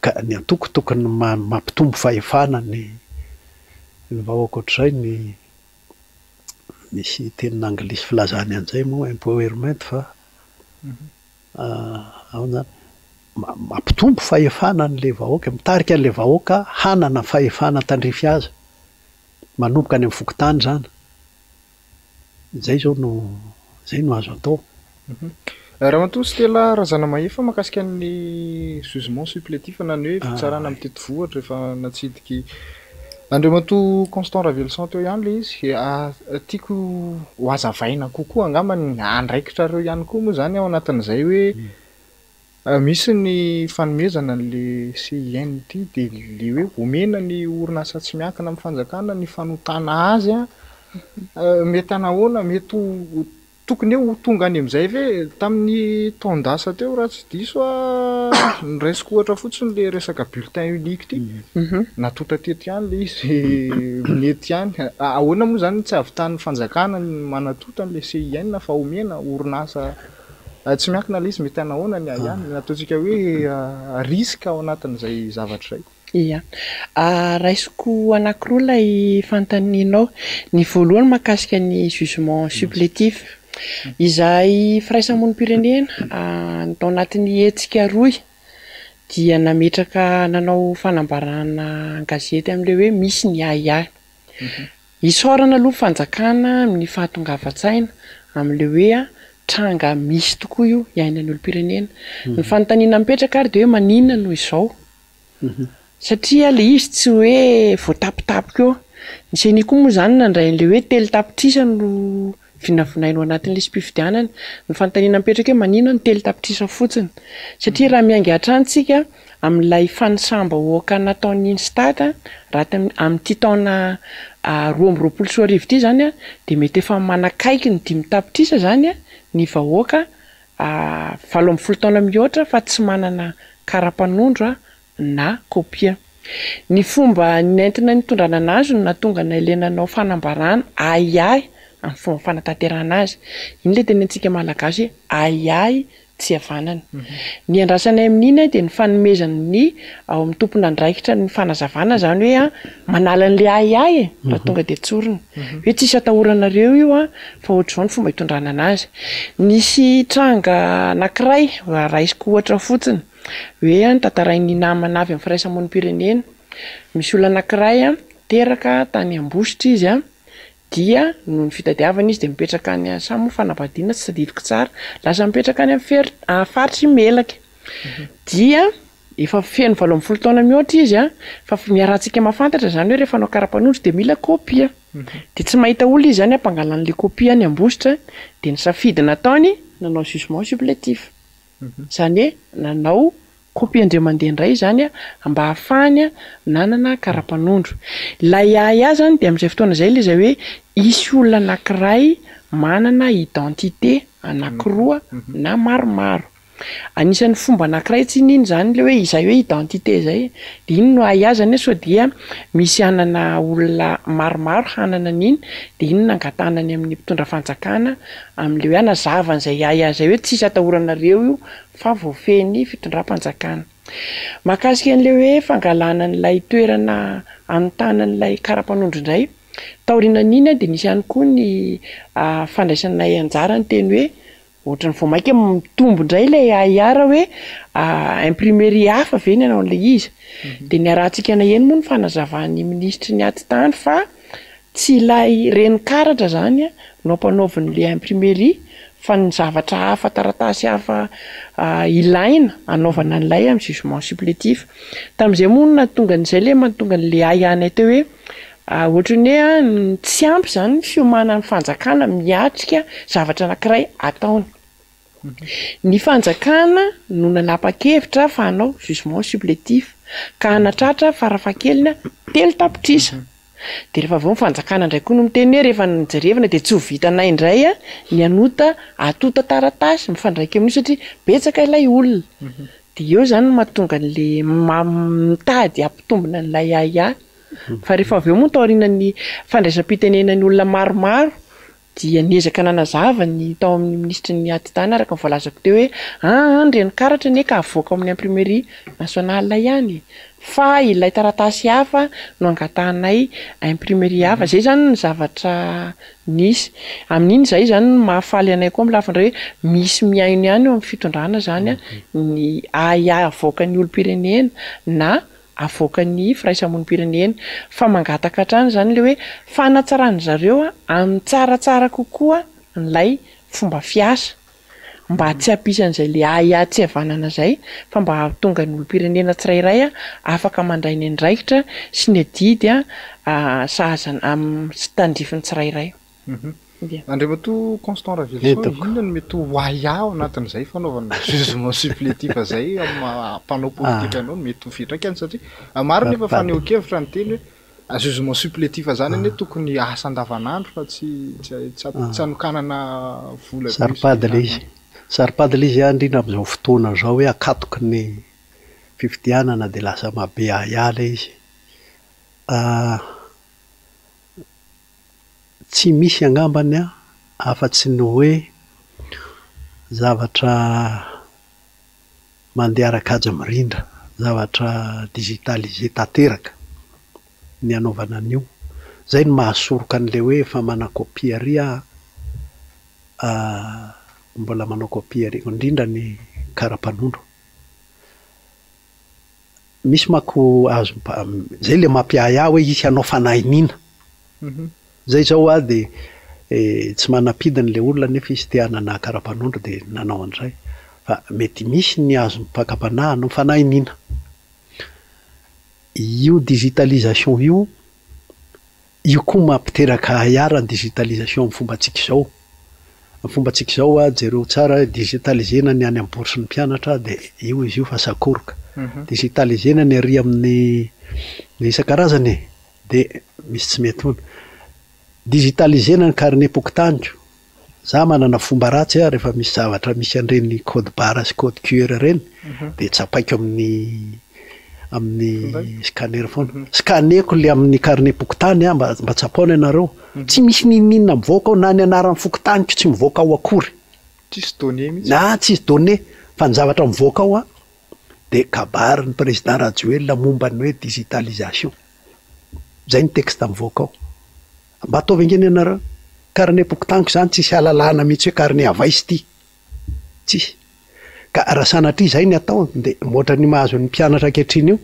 Ka ny antoko tokony mampitombo fahefana ny vahoaka ohatr'izay ny Misy tenin'ny anglisy filazany an'izay moa empowerment fa ahoana zany? Mampitombo fahefana an'ilay vahoaka, mitarika an'ilay vahoaka hanana fahefana tandrify azy, manomboka any amin'ny fokontany izany. Izay izao no, izay no azo atao. Ramatoa Stella Razanamahefa mahakasika ny jugement supplétif na ny hoe fitsarana mitety vohitra efa natsidiky Andriamatoa Constant Raveloson teo ihany ilay izy. Tiako ho hazavaina kokoa angamba ny andraikitrareo ihany koa moa izany ao anatin'izay hoe Misy ny fanomezana an'le CIN ity dia le hoe omena ny orinasa tsy miankina amin'ny fanjakana ny fanotana azy an, mety hanahoana, mety ho tokony hoe ho tonga any amin'izay ve? Tamin'ny taon-dasa teo raha tsy diso aho, noraisiko ohatra fotsiny le resaka bulletin unique ity, natonta teto ihany le izy, nety ihany. Ahoana moa izany no tsy ahavitan'ny fanjakana ny manatonta an'le CIN fa omena orinasa Tsy miankina ilay izy, mety hanahoana ny ahiahy, ny ataontsika hoe risque ao anatin'izay zavatra izay. Ia. Raisiko anankiroa ilay fanontanianao. Ny voalohany mahakasika ny jugement supplétif. Izahay firaisamonim-pirenena tao anatin'ny hetsika rohy dia nametraka nanao fanambarana an-gazety amin'ilay hoe misy ny ahiahy. Isaorana aloha ny fanjakana amin'ny fahatongavan-tsaina amin'ilay hoe tranga misy tokoa io iainan'ny olom-pirenena. Ny fanontaniana mipetraka ary dia hoe maninona no izao? Satria ilay izy tsy hoe voatapitapika eo. Ny ceni koa moa izany nandray an'ilay hoe 3 tapitrisa no vinavinaina ao anatin'ny lisi-pifidianana. Ny fanontaniana mipetraka hoe maninona no 3 tapitrisa fotsiny? Satria raha miainga hatrany tsika amin'ilay fanisam-bahoaka nataon'ny Instat raha amin'ity taona 2022 ity izany dia mety efa manakaiky ny 5 tapitrisa izany ny vahoaka 18 taona mihoatra fa tsy manana kara-panondro na kopia. Ny fomba nentina nitondrana anazy no nahatonga anay le nanao fanambarana ahiahy amin'ny fomba fanatanterahana azy. Iny le tenenintsika malagasy hoe ahiahy. tsy havanana. Ny andrasanay amin'iny dia ny fanomezan'ny ao amin'ny tompon'andraikitra ny fanazavana izany hoe manala an'ilay ahiahy e, raha tonga dia tsorina. Hoe tsisy atahoranareo io fa ohatr'izao ny fomba hitondrana an'azy. Nisy tranga anankiray, raisiko ohatra fotsiny, hoe notantarain'ny namana avy amin'ny firaisamonim-pirenena, misy olona anankiray teraka tany Ambositra izy dia noho ny fitadiavana izy dia mipetraka any sa moa fanambadiana tsy tadidiko tsara, lasa mipetraka any amin'ny fer- faritr'i Melaky, dia efa feno 18 taona mihoatra izy an, fa niarahantsika mahafantatra izany hoe rehefa hanao kara-panondro dia mila kopia, dia tsy mahita olona izy izany hampangalana an'ilay kopia any Ambositra, dia ny safidy nataony nanao jugement supplétif, izany hoe nanao Kopia indray mandeha indray izany mba hahafahany nanana kara-panondro. Ilay ahiahy izany dia amin'izay fotoana izay ilay izay hoe hisy olona anankiray manana identité anankiroa na maromaro. Anisan'ny fomba anankiray tsinona iny izany ilay hoe izay hoe identité izay. Dia iny no ahiahy izany hoe sao dia misy hanana olona maromaro hanana an'iny dia iny no nangatahana any amin'ny mpitondra fanjakana amin'ilay hoe hanazava an'izay ahiahy izay hoe tsisy atahoranareo io fa voafehin'ny fitondram-panjakana. Mahakasika an'ilay hoe fangalana an'ilay toerana hanontana an'ilay kara-panondro indray, taorianan'iny dia nisy ihany koa ny fandraisanay anjara niteny hoe ohatran'ny vao mainka mitombo indray ilay ahiahy raha hoe imprimerie hafa ve ny hanao an'ilay izy. Dia niarahantsika naheno moa ny fanazavan'ny minisitry ny atitany fa Tsy ilay renin-karatra izany no ampanaovin'ilay imprimerie fa ny zavatra hafa, taratasy hafa ilaina hanaovana an'ilay amin'ny jugement supplétif. Tamin'izay moa no nahatonga an'izay ilay mahatonga an'ilay ahiahinay teo hoe ohatran'ny hoe tsy ampy izany ny fiomanan'ny fanjakana miatrika zavatra anankiray ataony. Ny fanjakana no nanapa-kevitra fa hanao jugement supplétif ka hanatratra farafahakeliny 3 tapitrisa. Dia rehefa avy eo ny fanjakana indray koa no miteny hoe rehefa nojerevana dia tsy ho vitanay indray ny hanota antontan-taratasy mifandraika amin'io satria betsaka ilay olona. Dia eo izany no mahatonga an'ilay mitady hampitombina an'ilay ahiahy. Fa rehefa avy eo moa taorian'ny fandraisam-pitenenan'ny olona maromaro dia niezaka nanazava ny tao amin'ny minisitry ny atitany araka ny voalazako teo hoe aa ny renikaratra anie ka avoaka ao amin'ny imprimerie nationale ihany e, fa ilay taratasy hafa no angatahanay imprimerie hafa, zay zany ny zavatra nisy, amin'iny zay zany no mahafaly anay koa amin'ny lafiny iray hoe misy mihaino ihany eo amin'ny fitondrana zany ny ahiahy avoakan'ny olom-pirenena na avoakan'ny firaisamonim-pirenena fa mangataka hatrany izany ilay hoe fanatsaran-dry zareo amin'ny tsaratsara kokoa an'ilay fomba fiasa mba tsy hampisy an'izay le ahiahy tsy havanana izay fa mba hahatonga ny olom-pirenena tsirairay afaka mandray ny andraikitra sy ny adidy sahaza sy tandrifiny tsirairay. Andriamatoa Constant Raveloson, inona no mety ho ahiahy ao anatin'izay fanaovana jugement supplétif izay amin'ny maha mpanao politika anao no mety ho fiantraikany satria maro nefa fanehoan-kevitra niteny hoe jugement supplétif izany anie tokony asa andavanandro fa tsy tsy hanokanana vola be sy Saro-pady ilay izy. Saro-pady ilay izy indrindra amin'izao fotoana izao hoe akatoky ny fifidianana dia lasa mahabe ahiahy ilay izy. Tsy misy angambany afa-tsy ny hoe zavatra mandeha ara-kajy mirindra, zavatra digitalisé tanteraka ny hanaovana an'io. Izay no mahasoroka an'ilay hoe efa manakopia ary aho mbola manao kopia ary, indrindra ny kara-panondro. Misy manko azo zay le mampiahiahy hoe hisy hanao fanahiniana. Zay zao hoa de tsy manam-pidiny le olona nefa izy te hanana kara-panondro de nanao an'izay. Fa mety misy ny azon'ny mpakam-panahy hanao fanahiniana. Io digitalisation io Io koa mampiteraka ahiahy raha ny digitalisation amin'ny fombantsika izao. Amin'ny fombantsika izao hoa, jereo tsara hoe digitaliser-na ny any amin'ny bourse-n'ny mpianatra dia io izy io fa sakoroka. Digitaliser-na ny ary amin'ny isan-karazany e, dia misy tsy mety foana. Digitaliser-na ny carnet-pokotaniko. Za manana fomba ratsy a, rehefa misy zavatra misy an'ireny code barre sy code QR ireny dia tsapaiko amin'ny amin'ny scanner foana. Scanner-ko le amin'ny carnet-pokontany a, mba mba tsapaona ianareo. Tsy misy n'inon'inona mivoaka ao na ny anaran'ny fokontaniko tsy mivoaka ao akory. Tsisy données mihitsy. Na tsisy données fa ny zavatra mivoaka ao an dia kabarin'ny président Rajoelina momba ny hoe digitalisation. Zay ny texte mivoaka ao. Mba ataovy ange ny anareo. Carnet-pokotaniko izany tsisy ahalalana mihitsy hoe carnet avy aiza ity. Tsisy. Ka raha sanatria izay ny atao dia ohatran'ny mahazo ny mpianatra ankehitriny io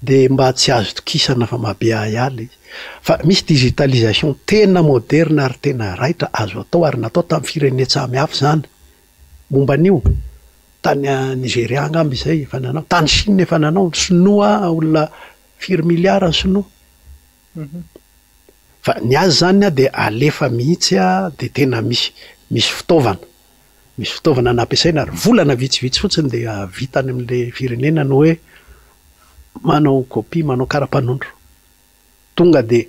dia mba tsy azo tokisana fa maha be ahiahy ilay izy. Fa misy digitalisation tena moderna ary tena raitra azo atao ary natao tamin'ny firenen-tsamy hafa izany momba an'io. Tany Nigeria angamba izay efa nanao, tany Chine efa nanao, ny sinoa olona firy miliara ny sinoa. Fa ny azy izany dia alefa mihitsy dia tena misy misy fitaovana, misy fitaovana nampiasaina ary volana vitsivitsy fotsiny dia vita any amin'ilay firenena ny hoe manao copie, manao kara-panondro. Tonga dia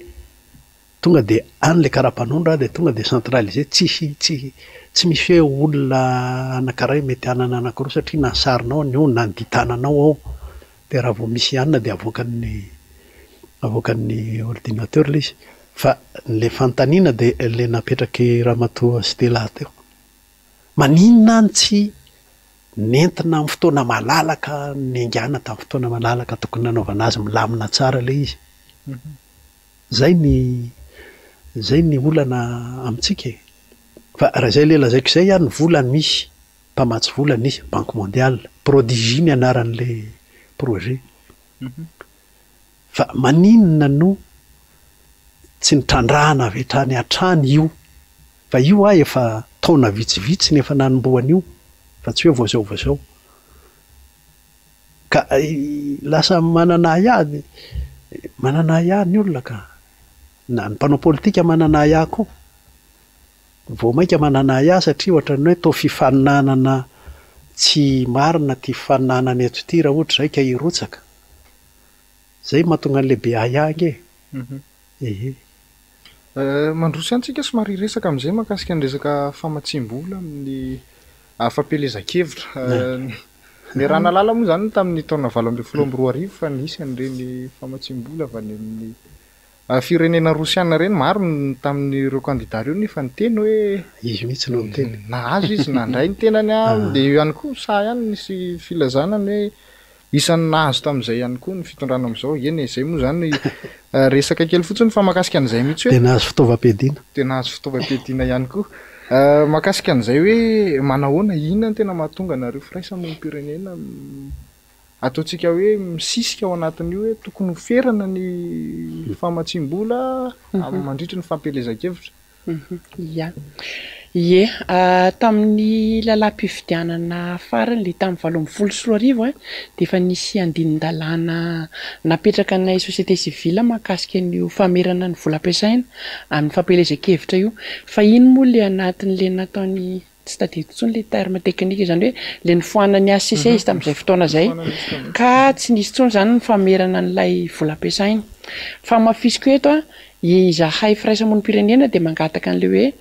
tonga dia any ilay kara-panondro dia tonga dia centralisé, tsisy tsy tsy misy hoe olona anankiray mety hanana anankiroa satria na ny sarinao ny ao na ny ditananao ao. Dia raha vao misy hanina dia avoakan'ny avoakan'ny ordinateur ilay izy. Fa ilay fanontaniana dia ilay napetrak'i Ramatoa Stella teo. Maninona no tsy nentina amin'ny fotoana malalaka, niaingàna tamin'ny fotoana malalaka tokony nanaovana azy milamina tsara ilay izy? Izay ny izay ny olana amintsika e. Fa raha izay ilay lazaiko izay an, ny vola misy. Mpamatsy vola ny Banque Mondiale, Prodigy ny anaran'ilay projet. Fa maninona no tsy nitrandrahana avy hatrany hatrany io? Fa io hoa efa taona vitsivitsy no efa nanombohana io fa tsy hoe vao izao vao izao. Ka lasa manana ahiahy, manana ahiahy ny olona ka. Na ny mpanao politika manana ahiahy koa. Vao mainka manana ahiahy satria ohatran'ny hoe toa fifaninanana tsy marina ity fifaninanana eto ity raha ohatra izay ka hirotsaka. Izay no mahatonga an'ilay be ahiahy ange e. Ehe. Mandroso ihany tsika somary hiresaka amin'izay mahakasika ny resaka famatsiam-bola amin'ny fampielezan-kevitra. Ny raha nahalala moa izany tamin'ny taona 2018 fa nisy an'ireny famatsiam-bola avy any amin'ny Firenena rosiana ireny, maro ny tamin'ireo kandida ireo nefa niteny hoe. Izy mihitsy no niteny. Nahazo izy, nandray ny tenany an, dia eo ihany koa sahy ihany nisy filazana ny hoe isan'ny nahazo tamin'izay ihany koa ny fitondrana amin'izao. Eny e, izay moa izany resaka kely fotsiny fa mahakasika an'izay mihitsy hoe. Dia nahazo fitaovam-piadiana. Dia nahazo fitaovam-piadiana ihany koa. Mahakasika an'izay hoe manahoana, inona no tena mahatonga anareo firaisamonim-pirenena Ataontsika hoe misisika ao anatin'io hoe tokony ho ferana ny famatsiam-bola mandritry ny fampielezan-kevitra. Ia. Ie, tamin'ny lalàm-pifidianana farany ilay tamin'ny 2018 dia efa nisy andinin-dalàna napetraka anay société civile mahakasika an'io famerana ny vola ampiasaina amin'ny fampielezan-kevitra io. Fa iny moa ilay anatin'ilay nataon'ny tsy tadidiko intsony le terme technique izany hoe le nifoanan'ny HCC izy tamin'izay fotoana izay ka tsy nisy intsony izany ny famerana an'ilay vola ampiasaina. Fa hamafisiko eto an, izahay firaisamonim-pirenena dia mangataka an'ilay hoe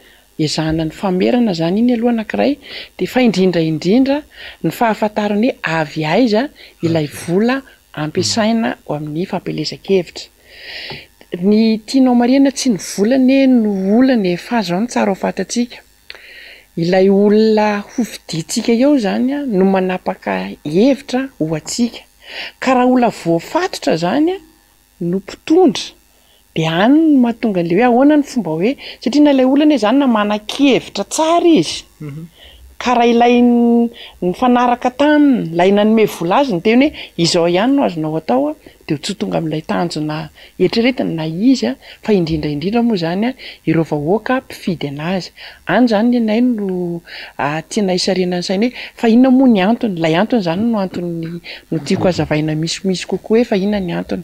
ezahana ny famerana izany iny aloha anankiray dia fa indrindra indrindra ny fahafantarana hoe avy aiza ilay vola ampiasaina ho amin'ny fampielezan-kevitra. Ny tianao marihana tsy ny vola anie no olana e, fa izao no tsara ho fantatsika, Ilay olona hofidiantsika eo izany no manapaka hevitra ho antsika. Ka raha olona voafatotra izany no mpitondra dia any no mahatonga an'ilay hoe ahoana ny fomba hoe, satria na ilay olona anie izany na manan-kevitra tsara izy ka raha ilay nifanaraka taminy, ilay nanome vola azy niteny hoe izao ihany no azonao atao dia tsy ho tonga amin'ilay tanjona eritreretiny na izy fa indrindra indrindra moa izany ireo vahoaka mpifidy anazy. Any izany ny anay no tiana hisarihana ny saina hoe fa inona moa ny antony? Ilay antony izany no antony no tiako hazavaina misimisy kokoa hoe fa inona ny antony.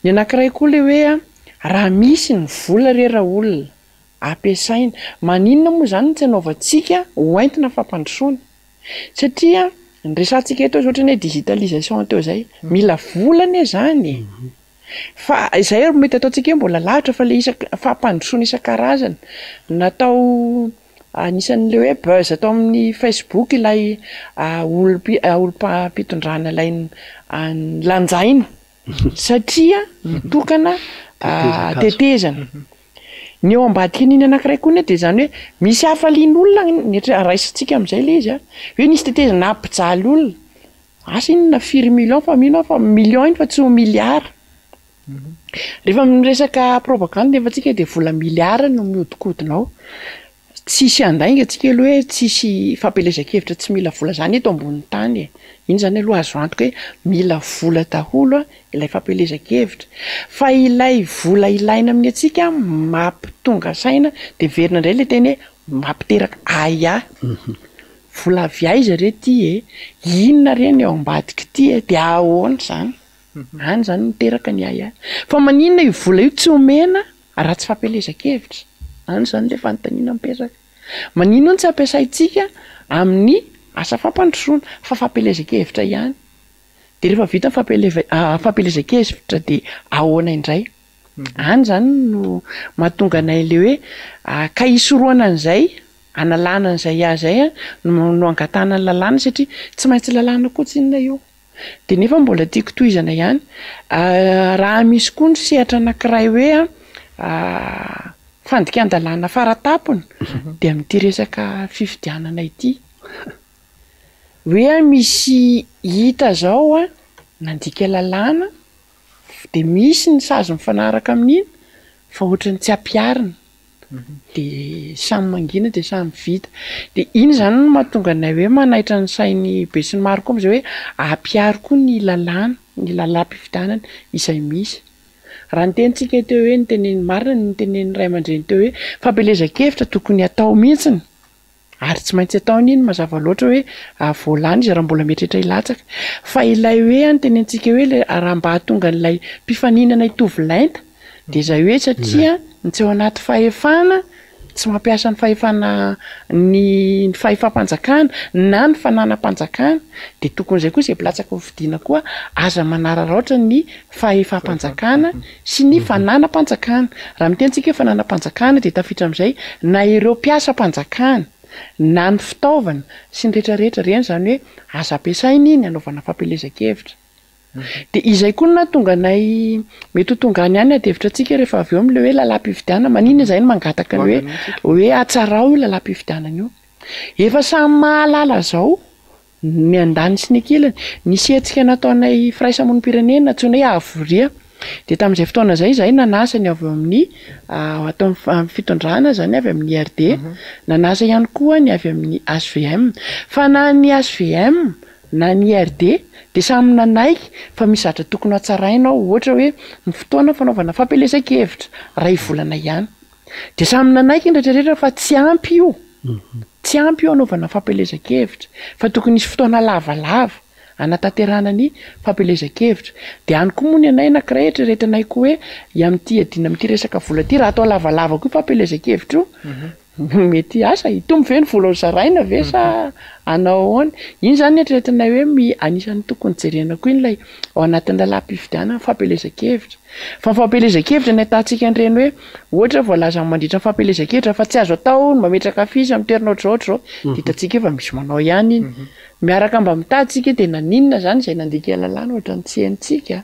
Ny anankiray koa ilay hoe raha misy ny vola re raolona ampiasaina, maninona moa izany no tsy anaovantsika ho entina fampandrosoana? Satria ny resahantsika eto zao ohatran'ny hoe digitalisation teo zay, mila vola anie zany e! Fa izay ary mety ataontsika hoe mbola lavitra fa le isak- fampandrosoana isan-karazany, natao anisan'le hoe buzz tao amin'ny facebook ilay olom-pi- olom-pitondrana ilay lanjaina satria mitokana tetezana. Ny eo ambadikin'iny anankiray koa anie dia izany hoe misy hafalian'olona ny etra- raisintsika amin'izay ilay izy a, hoe nisy tetezana nampijaly olona, asa inona firy millions fa mino aho fa millions iny fa tsy ho milliards. Rehefa miresaka propagande nefa tsika dia vola milliards no mihodinkodina ao. Tsisy handainga tsika aloha hoe tsisy fampielezan-kevitra tsy mila vola zany eto ambonin'ny tany e. Iny zany aloha azo antoka hoe mila vola daholo ilay fampielezan-kevitra. Fa ilay vola ilaina amin'ny antsika mampitonga saina de miverina indray le teny hoe mampiteraka ahiahy. Vola avy aiza re ty e? Inona re ny ao ambadik'ity e? De ahoana izany? Any izany miteraka ny ahiahy. Fa maninona io vola io tsy omena raha tsy fampielezan-kevitra? Any izany ilay fanontaniana mipetraka. Maninona io no tsy ampiasaintsika amin'ny asa fampandrosoana fa fampielezan-kevitra ihany? Dia rehefa vita ny fampielezan-kevitra dia ahoana indray? Any izany no mahatonga anay ilay hoe ka hisorohana an'izay, hanalana an'izay ahiahy izay no angatahana ny lalàna satria tsy maintsy lalàna koa tsinona io. Dia nefa mbola tiako tohizana ihany, raha misy koa ny sehatra anankiray hoe fandikan-dalàna faratapony dia amin'ity resaka fifidianana ity. Hoe misy hita zao an, nandika lalàna dia misy ny sazy mifanaraka amin'iny fa ohatran'ny tsy ampiharina. De samy mangina de samy vita. De iny zany no mahatonga anay hoe manaitra ny sain'ny be sy ny maro koa am'zay hoe ampiharo koa ny lalàna, ny lalàm-pifidianana izay misy. Raha nitenitsika teo hoe niteneniny marina ny nitenenin'ny ray aman-dreny teo hoe fampielezan-kevitra tokony hatao mihitsiny. Ary tsy maintsy ataony iny mazava loatra hoe vao lany izy raha mbola mieritreritra hilatsaka. Fa ilay hoe any tenenitsika hoe ilay raha mba hahatonga an'ilay mpifaninana hitovy lenta dia izay hoe satria ny tsy ao anaty fahefana tsy mampiasa ny fahefana ny ny fahefam-panjakana na ny fananam-panjakana dia tokony izay koa izay mpilatsaka ho fidiana koa aza manararaotra ny fahefam-panjakana sy ny fananam-panjakana. Raha miteny tsika hoe fananam-panjakana dia tafiditra amin'izay na ireo mpiasam-panjakana na ny fitaovana sy ny rehetra rehetra ireny izany hoe aza ampiasaina iny hanaovana fampielezan-kevitra. Dia izay koa no nahatonga anay mety ho tonga any ihany ady hevitra antsika rehefa avy eo amin'ilay hoe lalàm-pifidianana. Maninona izahay no mangataka ny hoe hoe hatsarao io lalàm-pifidianana io. Efa samy mahalala izao Ny andaniny sy ny ankilany. Nisy hetsika nataonay firaisamonim-pirenena antsoina hoe Avoria. Dia tamin'izay fotoana izay izahay nanasa ny avy ao amin'ny ato amin'ny fitondrana izany avy amin'ny IRD, nanasa ihany koa ny avy amin'ny HVM. Fa na ny HVM na ny IRD dia samy nanaiky fa misy zavatra tokony hatsaraina ao, ohatra hoe ny fotoana fanaovana fampielezan-kevitra, iray volana ihany. Dia samy nanaiky ny rehetra rehetra fa tsy ampy io, tsy ampy io hanaovana fampielezan-kevitra fa tokony hisy fotoana lavalava hanatanterahana ny fampielezan-kevitra. Dia any koa moa ny anay anankiray eritreretinay koa hoe amin'ity iadiana amin'ity resaka vola ity raha atao lavalava koa io fampielezan-kevitra io, mety asa hitombo ve ny vola ho zaraina ve sa hanao ahoana? Iny izany eritreretinay hoe mi- anisan'ny tokony jerena koa iny ilay ao anatin'ny lalàm-pifidianana ny fampielezan-kevitra. Fa ny fampielezan-kevitra ny ahitantsika an'ireny hoe ohatra voalaza mandritra ny fampielezan-kevitra fa tsy azo atao ny mametraka affiche amin'ny toerana ohatr'izao ohatr'izao dia hitantsika eo fa misy manao ihany iny. Miaraka mba mitady tsika dia naninona izany izay nandika lalàna ohatran'ny tsy henontsika.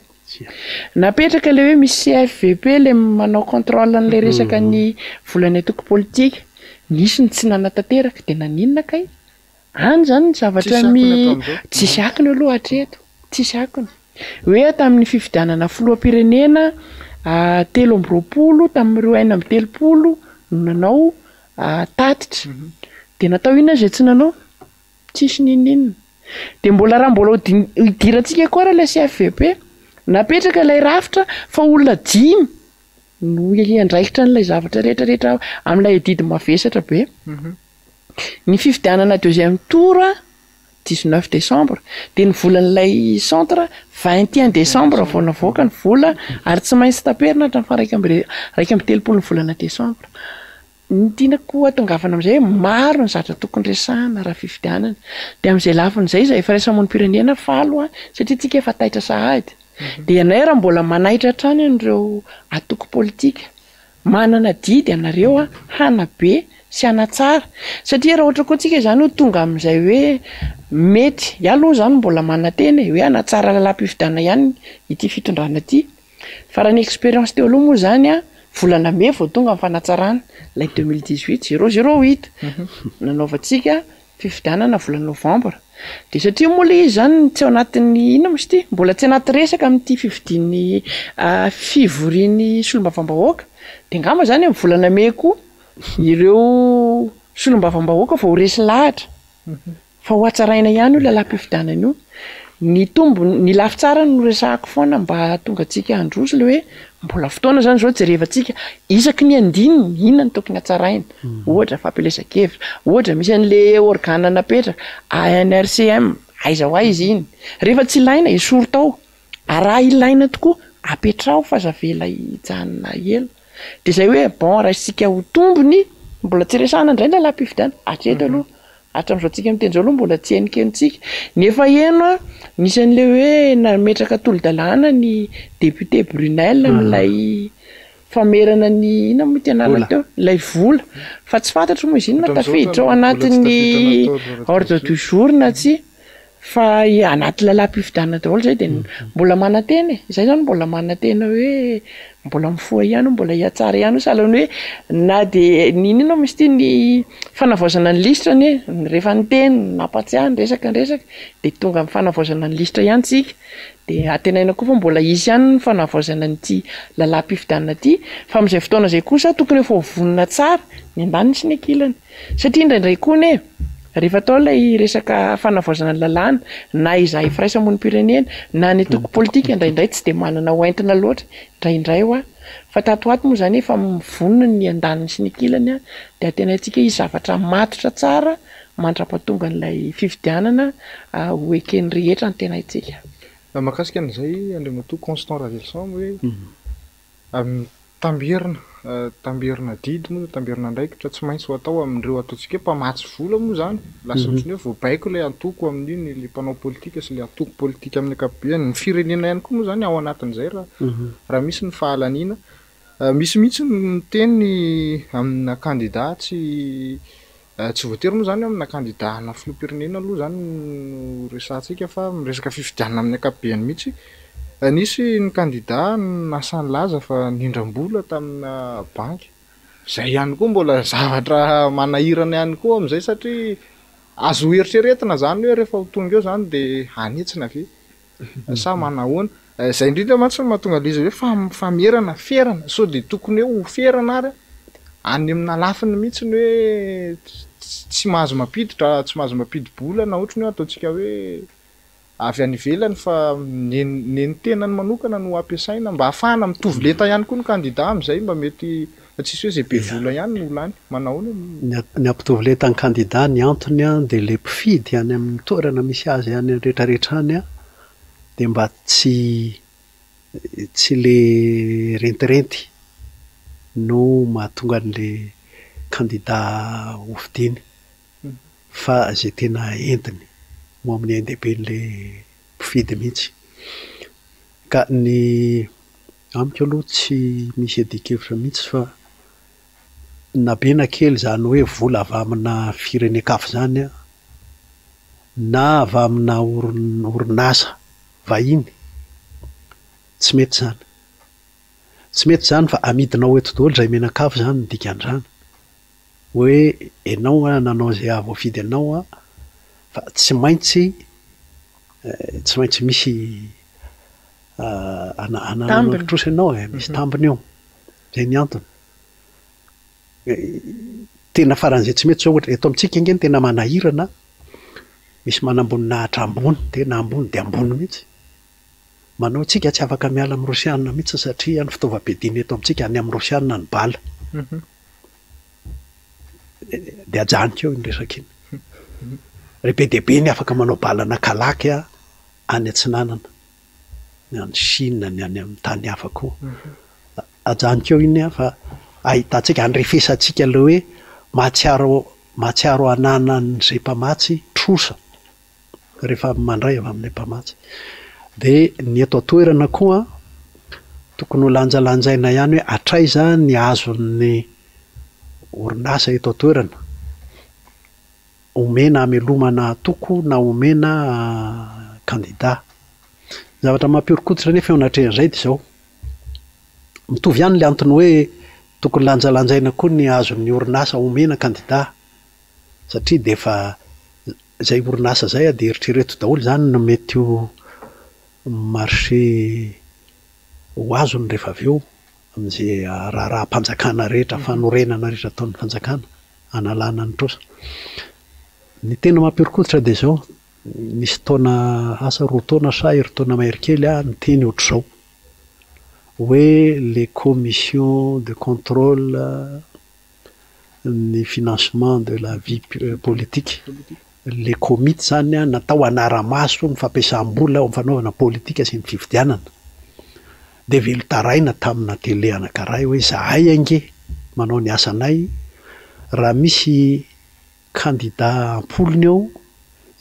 Napetraka ilay hoe misy CFVP ilay manao contrôle an'ilay resaka ny volan'ny antoko politika. Nisy ny tsy nanatanteraka dia naninona kay? Any izany ny zavatra Tsisy mi akony hatramin'izao. tsisy akony aloha hatreto, tsisy akony. Hoe tamin'ny fifidianana filoham-pirenena 23 tamin'ireo 36 no nanao tatitra. Dia natao inona izay tsy nanao? Tsisy n'inon'inona. Dia mbola raha mbola ho din- hidirantsika koa ary ilay CFVP, napetraka ilay rafitra fa olona dimy no hiandraikitra an'ilay zavatra rehetra rehetra amin'ilay adidy mavesatra be. Ny fifidianana deuxième tour 19 décembre dia ny volan'ilay centre 21 décembre vao navoaka ny vola ary tsy maintsy taperina hatramin'ny faha 31 ny volana décembre. Ny tiana koa hatongavana amin'izay hoe maro ny zavatra tokony resahana raha fifidianana. Dia amin'izay lafiny izay izahay firaisamonim-pirenena faly hoa satria tsika efa taitra sahady. Dia ianay raha mbola manaitra hatrany an'ireo antoko politika Manana adidy ianareo hanabe sy hanatsara satria raha ohatra koa tsika izany ho tonga amin'izay hoe mety, iah aloha izany mbola manantena e, hoe hanatsara lalam-pifidianana ihany ity fitondrana ity fa raha ny expérience teo aloha moa izany an, Volana mey vao tonga ny fanatsarana, ilay 2018 008 nanaovantsika fifidianana volana novambra. Dia satria moa ilay izy izany tsy ao anatin'ny, inona moa izy ity? Mbola tsy anaty resaka amin'ity fividian'ny fivorian'ny solombavambahoaka. Dia angamba izany amin'ny volana mey koa ireo solombavambahoaka vao ho resy lahatra fa ho hatsaraina ihany io lalam-pifidianana io. Ny tombony, ny lafy tsarany no resahako foana mba hahatonga antsika handroso ilay hoe mbola fotoana izany izao jerevantsika isaky ny andininy inona no tokony hatsaraina. Ohatra fampielezan-kevitra, ohatra misy an'le organe napetraka, ANRCM, aiza ho aiza iny? Rehefa tsy ilaina, esory tao. Ary raha ilaina tokoa, apetraho fa aza avela hijanona ela. Dia izay hoe bon raisintsika ho tombony, mbola tsy resahana indray ny lalam-pifidianana, hatreto aloha, hatramin'izao tsika miteny izao aloha mbola tsy henokenontsika. Ny efa heno an, nisy an'ilay hoe nametraka tolo-dalàna ny député Brunelle amin'ilay famerana ny inona moa ity anarany teo? Ilay vola. Fa tsy fantatro moa izy iny na tafiditra ao anatin'ny ordre du jour na tsia. Fa anaty lalam-pifidianana daholo izay dia mbola manantena e! Izay izany mbola manantena hoe mbola mifoha ihany io, mbola hihatsara ihany io, sahala ny hoe na dia n'inon'inona moa izy ity ny fanavaozana ny lisitra anie, rehefa niteny, nampatsiahy, niresaka niresaka dia tonga amin'ny fanavaozana ny lisitra ihany tsika. Dia antenaina koa fa mbola hisy ihany ny fanavaozana an'ity lalam-pifidianana ity, fa amin'izay fotoana izay kosa tokony efa ho vonona tsara ny andaniny sy ny ankilany. Satria indraindray koa anie, rehefa atao ilay resaka fanavaozana ny lalàna, na izahay firaisamonim-pirenena, na ny antoko politika indraindray tsy dia manana ho entina loatra, indraindray hoa. Fa tato ho ato moa izany efa mivonona ny andaniny sy ny ankilany, dia antenaintsika hisy zavatra matotra tsara mandra-pahatonga an'ilay fifidianana ho eken'ny rehetra ny tenaintsika. Mahakasika an'izay Andriamatoa Constant Ravelison hoe tamberina, tamberina adidy moa, tamberina andraikitra tsy maintsy ho atao amin'ireo ataontsika hoe mpamatsy vola moa izany, lasa ohatran'ny hoe voabaiko ilay antoko amin'iny, ilay mpanao politika sy ilay antoko politika amin'ny ankapobeny, ny firenena ihany koa moa izany ao anatin'izay raha raha misy ny fahalaniana. Misy mihitsy ny miteny amina kandida tsy Tsy voatery moa izany hoe amina kandida ana filoham-pirenena aloha izany no resahantsika fa miresaka fifidianana amin'ny ankapobeny mihitsy. Nisy ny kandida nasahy nilaza fa nindram-bola tamina banky. Izay ihany koa mbola zavatra manahirana ihany koa amin'izay satria azo eritreretina izany hoe rehefa ho tonga eo izany dia hanetsina ve? Sa manahoana? Izay indrindra mantsy no mahatonga ilay izy hoe famerana, ferana, sao dia tokony hoe ho ferana ary any amina lafiny mihitsy ny hoe tsy mahazo mampiditra, tsy mahazo mampidi-bola na ohatry ny hoe ataontsika hoe avy any ivelany fa ny ny tenany manokana no ampiasaina mba hahafahana mitovy lenta ihany koa ny kandida amin'izay mba mety tsisy hoe izay be vola ihany no ho lany. Manahoana ny. Ny hampitovy lenta ny kandida ny antony dia ilay mpifidy any amin'ny toerana misy azy any rehetrarehetra any dia mba tsy tsy le rentirenty no mahatonga an'le kandida hofidiany fa izay tena entiny ho amin'ny ain-dehiben'le mpifidy mihitsy. Ka ny amiko aloha tsy misy iadian-kevitra mihitsy fa na be na kely izany hoe vola avy amina firenen-kafa izany an, na avy amina orinasa vahiny, tsy mety izany. Tsy mety izany fa amidinao eto daholo izay mianakavy izany ny dikan'izany. Hoe ianao nanao izay hahavoafidy anao fa tsy maintsy tsy maintsy misy anananao trosa ianao e, misy tambiny eo. Izay ny antony. Tena faran'izay tsy mety izao ohatra, eto amintsika ange no tena manahirana, misy manamboninahitra ambony, tena ambony dia ambony mihitsy. Manao antsika tsy afaka miala amin'ny Rosiana mihitsy satria ny fitaovam-piadiana eto amintsika any amin'ny Rosiana ny bala. Dia ajanoko eo iny resaka iny. Ry be dia be ny afaka manao balana kalaky any atsinanana, ny any Chine, ny any amin'ny tany hafa koa. Ajanoko eo iny fa ahitantsika, andrefesantsika ilay hoe mahatsiaro mahatsiaro ananan'izay mpamatsy trosa rehefa mandray avy amin'ilay mpamatsy. Dia ny eto an-toerana koa tokony ho lanjalanjaina ihany hoe hatraiza ny azon'ny orinasa eto an-toerana omena hamelomana antoko na omena kandida. Ny zavatra mampihoron-koditra anefa eo anatrehan'izay dia izao, mitovy ihany ilay antony hoe. Tokony lanjalanjaina koa ny azon'ny orinasa omena kandida satria dia efa izay orinasa izay dia eritrereto daholo izany no mety ho marché ho azony rehefa avy eo amin'izay raharaham-panjakana rehetra, fanorenana rehetra ataon'ny fanjakana hanalana ny trosa. Ny tena mampihoron-koditra dia izao, nisy taona asa roa taona sa herintaona mahery kely aho niteny ohatr'izao. hoe les commissions de contrôle ny financement de la vie politique, le komity zany natao hanara-maso ny fampiasam-bola ao amin'ny fanaovana politika sy ny fifidianana, dia velon-taraina tamina télé anankiray hoe zahay ange manao ny asanay raha misy Kandida am-polony eo,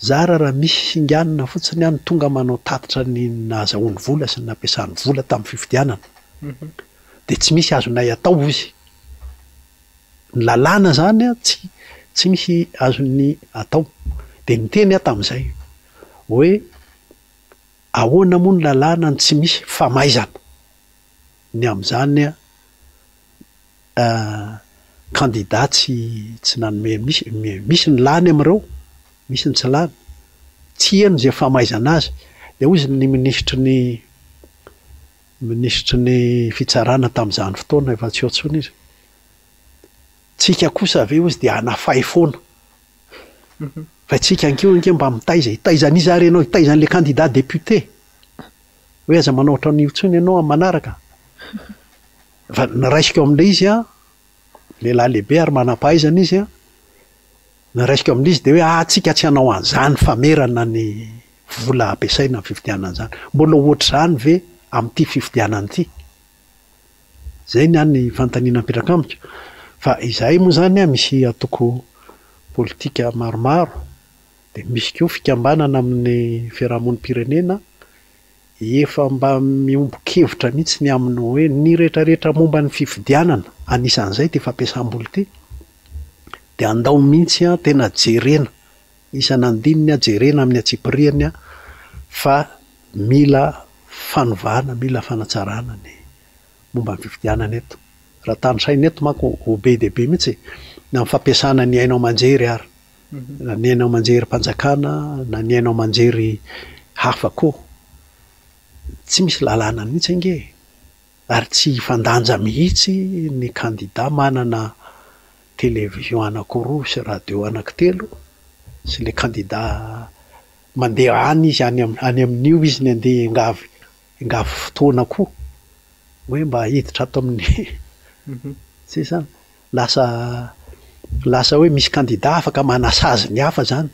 zara raha misy singanina fotsiny any tonga manao tatitra ny nahazahoany vola sy ny nampiasany vola tamin'ny fifidianana. Dia tsy misy azonay atao hozy. Ny lalàna izany tsy tsy misy azony atao. Dia niteny aho tamin'izay hoe ahoana moa ny lalàna no tsy misy famaizana ny amin'izany Kandida tsy tsy nanome misy misy ny lany amin'ireo, misy ny tsy lany. Tsy heno izay famaizana azy. Dia hoy izy ny minisitry ny minisitry ny fitsarana tamin'izany fotoana, efa tsy eo intsony izy, tsika kosa ve hoy izy dia hanafay foana. Fa tsika ankeo ange mba mitaiza, hitaiza an'iza ary ianao, hitaiza an'ilay kandida député. Hoe aza manao ohatran'io intsony ianao amin'ny manaraka. Fa ny raisiko amin'ilay izy an, lehilahy lehibe ary manam-pahaizana izy an, ny raisiko amin'ilay izy dia hoe ah tsika tsy hanao an'izany famerana ny vola ampiasaina amin'ny fifidianana izany. Mbola ohatr'izany ve amin'ity fifidianana ity? Izay ny ahy ny fanontaniana mipetraka amiko. Fa izahay moa izany an, misy antoko politika maromaro, dia misy koa fikambanana amin'ny fiarahamonim-pirenena Efa mba miombon-kevitra mihitsy ny amin'ny hoe ny rehetrarehetra momba ny fifidianana, anisan'izay ity fampiasam-bola ity, dia andao mihitsy tena jerena isan'andininy, jerena amin'ny antsipiriany fa mila fanovana, mila fanatsarana ny momba ny fifidianana eto. Raha tanisaina eto manko ho be dia be mihitsy e, na ny fampiasana ny haino aman-jery ary. Na ny haino aman-jerim-panjakana na ny haino aman-jery hafa koa. Tsy misy lalàna mihitsy ange e! Ary tsy hifandanja mihitsy ny kandida manana télévision anankiroa sy radio anankitelo sy ilay kandida mandeha any izy any any amin'io izy ny andeha hiangavy hiangavy fotoana koa hoe mba hiditra ato amin'ny tsy izany. Lasa lasa hoe misy kandida afaka manasazy ny hafa zany.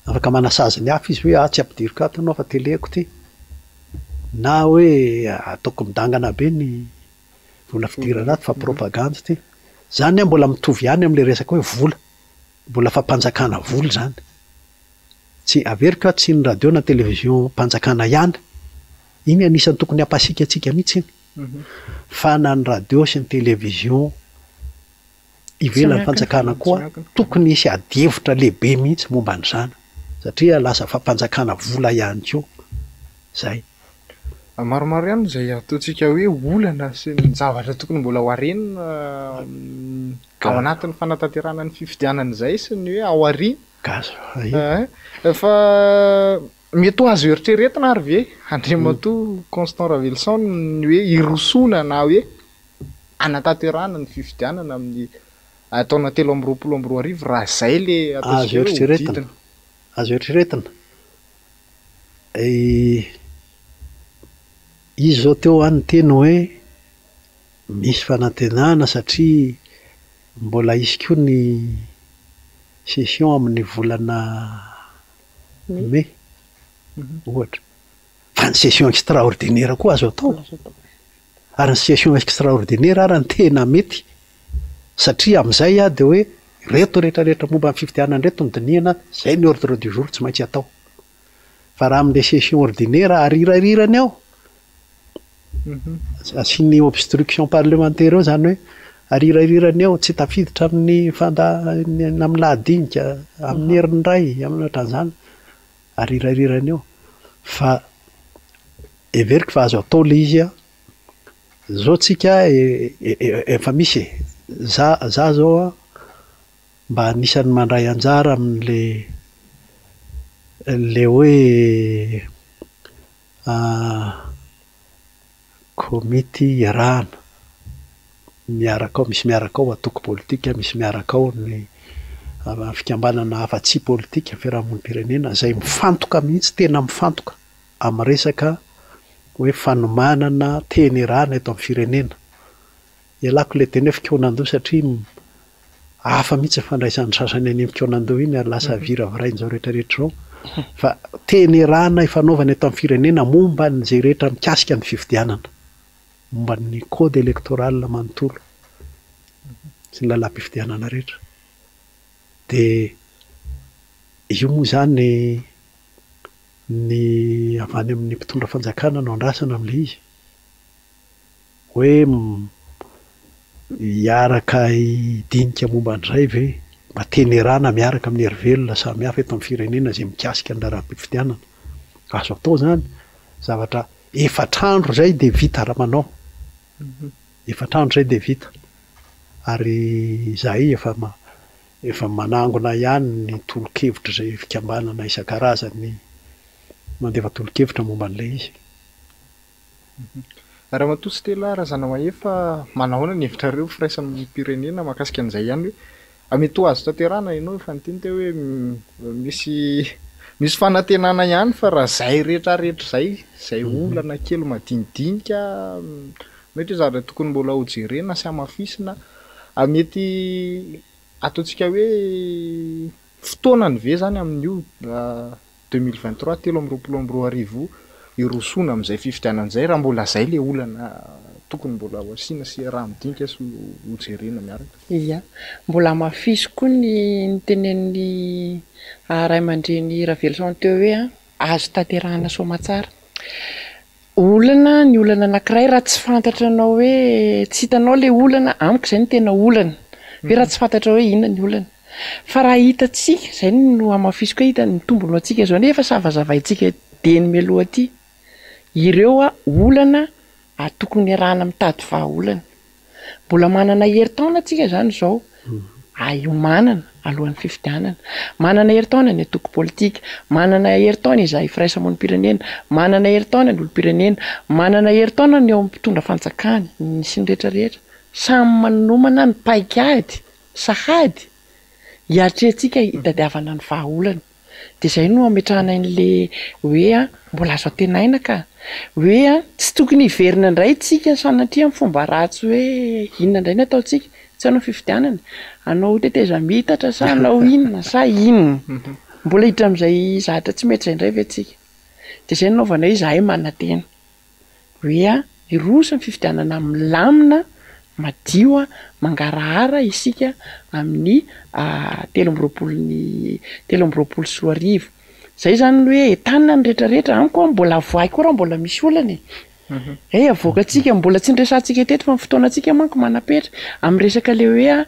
Afaka manasazy ny hafa izy hoe ah tsy ampidiriko ato ianao fa tele-ko ty. Na hoe ataoko midangana be ny vola fidirana ato fa propagandy ty. Zany an mbola mitovy ihany amle resaka hoe vola. Mbola fampanjakana vola zany. Tsy, averiko ah tsy ny radio na television mpanjakana ihany. Iny anisan'ny tokony hampasiaka antsika mihitsy iny. Fa na ny radio sy ny télévision ivelan'ny fanjakana koa tokony hisy adihevitra lehibe mihitsy momba an'izany satria lasa fampanjakana vola ihany koa izay. Maromaro ihany izay ataontsika hoe olana sy ny zavatra tokony mbola ho arenina ao anatin'ny fanatanterahana ny fifidianana izay sy ny hoe ao aoriana. Gasy Fa Mety ho azo eritreretina ary ve Andriamatoa Constant Raveloson ny hoe hirosoana na hoe hanatanterahana ny fifidianana amin'ny taona 2023 raha izay ilay ataontsika hoe hodidina? Azo eritreretina. Izy izao teo an niteny hoe misy fanantenana satria mbola hisy koa ny session amin'ny volana Mai, ohatra. Fa ny session extraordinaire koa azo atao. Ary ny session extraordinaire ary no tena mety. Satria amin'izay dia hoe ireto rehetra rehetra momba ny fifidianana ireto no dinihana, izay ny ordre du jour tsy maintsy atao. Fa raha amin'ilay session ordinaire arirarirany ao, Asiany obstruction parlementaire eo izany hoe arirarirany eo, tsy tafiditra amin'ny fanda amin'ny lahadinika, amin'ny heriny iray, amin'ny ohatran'izany, arirarirany eo. Fa heveriko fa azo atao ilay izy an, Zao tsika efa misy e. Za za zao an, mba anisan'ny mandray anjara amin'le le hoe komity iarahana miaraka ao, misy miaraka ao antoko politika, misy miaraka ao ny fikambanana hafa tsy politika, fiarahamonim-pirenena izay mifantoka mihitsy, tena mifantoka amin'ny resaka hoe fanomanana teny iarahana eto amin'ny firenena. Ialako ilay teny hoe fikaonandoha satria hafa mihitsy ny fandraisan'ny sasany an'iny fikaonandoha iny ary lasa viravirain'izao rehetra rehetra izao. Fa teny iarahana ifanaovana eto amin'ny firenena momba an'izay rehetra mikasika ny fifidianana, momba ny code électoral manontolo sy ny lalàm-pifidianana rehetra. Dia io moa izany ny avy any amin'ny mpitondra fanjakana no andrasana amin'ilay izy. Hoe hiaraka hidinika momba an'izay ve? Mba tenerana miaraka amin'ny hery velona samihafa eto amin'ny firenena izay mikasika ny raharaham-pifidianana. Azo atao izany, zavatra efatra andro izay dia vita raha manao. Efatra andro izay dia vita. Ary izahay efa efa manangona ihany ny tolo-kevitra izay fikambanana isan-karazany mandefa tolo-kevitra momba an'ilay izy. Ramatoa Stella Razanamahefa, manahoana ny hevitrareo firaisamonim-pirenena mahakasika an'izay ihany hoe mety ho azo tanterahana ianao efa niteny teo hoe misy misy fanantenana ihany fa raha izay rehetra rehetra izay, izay olana kely madinidinika mety hoe zavatra tokony mbola ho jerena sy hamafisina, mety ataontsika hoe fotoanany ve izany amin'io 2023, 2023 hirosoana amin'izay fifidianana izay raha mbola izay ilay olana tokony mbola ho asiana sy iaraha-midinika sy hojerena miaraka. Ia. Mbola hamafisiko koa ny notenenin'ny ray aman-dreny Raveloson teo hoe azo tanterahina soamatsara. Olana ny olana anakiray raha tsy fantatranao hoe tsy hitanao le olana, amiko zay no tena olana, hoe raha tsy fantatrao hoe inona ny olana. Fa raha hitantsika, zay no hamafisiko hoe hita ny tombony ho antsika zao anie efa savazavaintsika dieny mialoha aty, ireo olana tokony iarahana mitady vahaolana. Mbola manana herintaona tsika zany zao hiomanana alohan'ny fifidianana. Manana herintaona ny antoko politika, manana herintaona izahay firaisamonim-pirenena, manana herintaona ny olom-pirenena, manana herintaona ny eo amin'ny mpitondra fanjakana sy ny rehetra rehetra. Samy manomana ny paik'ady sahady hiatrehantsika hitadiavana ny vahaolana. Dia izay no ametrahana an'le hoe a, mbola azo antenaina ka. Hoe a, tsy tokony hiverina indray tsika sanatria amin'ny fomba ratsy hoe inona indray no ataontsika, tsy hanao fifidianana, hanao tetezamitatra sa hanao inona sa inona. Mbola hiditra amin'izay zavatra tsy mety izay indray ve tsika. Dia izay no anaovana hoe izahay manantena. Hoe hiroso ny fifidianana milamina, madio, mangarahara isika amin'ny 23 ny 2023. Zay zany ny hoe entanina ny rehetra rehetra, amiko mbola avoahy koa raha mbola misy olana e. He avoakantsika, mbola tsy niresahantsika teto fa ny fotoanantsika manko manam-petra, amin'ny resaka le hoe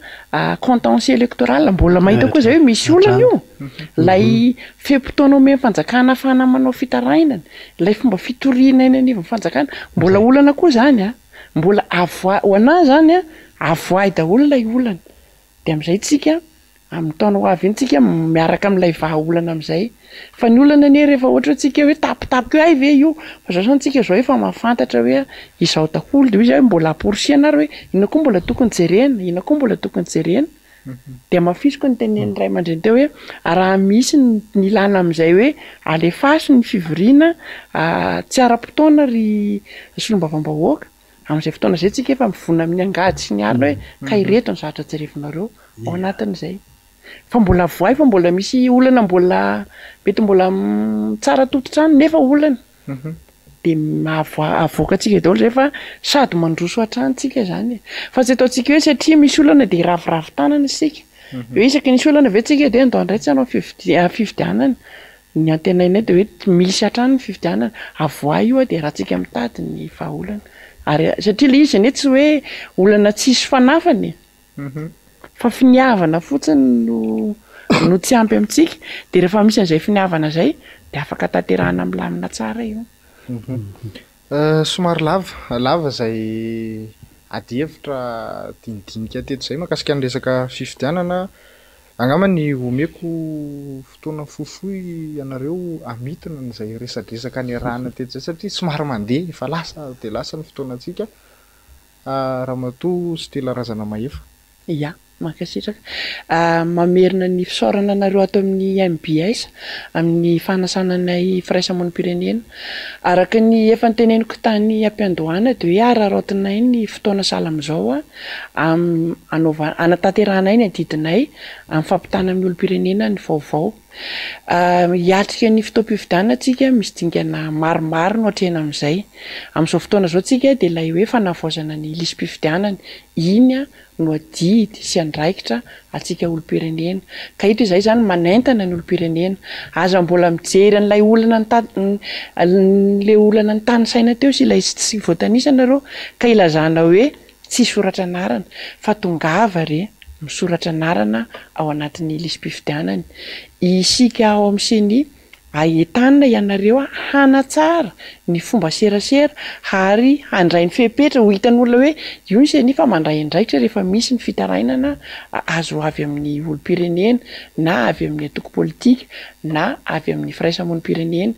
contentieux électoral, mbola mahita koa zay hoe misy olana io. Ilay fe-potoana omen'ny fanjakana ahafahana manao fitarainana, ilay fomba fitoriana eny anivon'ny fanjakana, mbola olana koa izany an! Mbola avoahy, ho anà izany an, avoahy daholo ilay olana. Dia amin'izay tsika, amin'ny taona ho avy iny tsika miaraka amin'ilay vahaolana amin'izay. Fa ny olana anie rehefa ohatra hoe tsika hoe tampotampoka eo, hay ve io? Fa izao izany tsika izao efa mahafantatra hoe izao daholo, dia hoy izahay mbola amporisihana ary hoe inona koa mbola tokony jerena, inona koa mbola tokony jerena. Dia hamafisiko ny tenenin'ny ray aman-dreny teo hoe raha misy ny ilana amin'izay hoe alefaso ny fivoriana tsy ara-potoana ry solombavambahoaka, amin'izay fotoana izay tsika efa mivonona amin'ny angady sy ny arina hoe ka ireto ny zavatra jerevinareo ao anatin'izay. Fa mbola voay fa mbola misy olana mbola mety mbola tsara tototra any nefa olana. Dia avoakantsika daholo izay fa sady mandroso hatrany tsika izany e. Fa tsy ataontsika hoe satria misy olana dia hiraviravy tanana isika. Hoe isaky ny misy olana ve tsika dia ndao indray tsy hanao fifidianana. Ny antenainay dia hoe misy hatrany ny fifidianana. Avoahy io dia ratsika mitady ny vahaolana. Ary satria ilay izy anie tsy hoe olana tsisy fanafany e. Fa finiavana fotsiny no no tsy ampy amintsika, dia rehefa misy an'izay finiavana izay dia afaka tanterahana milamina tsara io. Somary lava, lava izay adihevitra dinidinika teto izay mahakasika ny resaka fifidianana. Angamba ny omeko fotoana fohifohy ianareo hamintina an'izay resadresaka niarahana teto izay satria somary mandeha, efa lasa dia lasa ny fotoanantsika. Ramatoa Stella Razanamahefa. Ya, mankasitraka. Mamerina ny fisaorana anareo ato amin'ny mbs amin'ny fanasana anay firaisamonim-pirenena. Araka ny efa noteneniko tany am-piandohana dia hoe araraotinay ny fotoana sahala amin'izao anaova- hanatanterahanay ny adidinay amin'ny fampitana amin'ny olom-pirenena ny vaovao. Hiatrika ny fotoam-pifidianana tsika, misy dingana maromaro no atrehina amin'izay. Amin'izao fotoana izao tsika dia ilay hoe fanavaozana ny lisi-pifidianana, iny no adidy sy andraikitra antsika olom-pirenena. Ka eto izahay izany manentana ny olom-pirenena, aza mbola mijery an'ilay olana ilay olana notanisaina teo sy ilay tsy voatanisa nareo ka ilazana hoe tsy hisoratra anarana fa tongava re misoratra anarana ao anatin'ny lisi-pifidianana. Isika ao amin'ny ceni entanina ianareo hanatsara ny fomba serasera ary handray ny fepetra ho hitan'olona hoe io ny ceni fa mandray andraikitra rehefa misy ny fitarainana azo avy amin'ny olom-pirenena na avy amin'ny antoko politika na avy amin'ny firaisamonim-pirenena.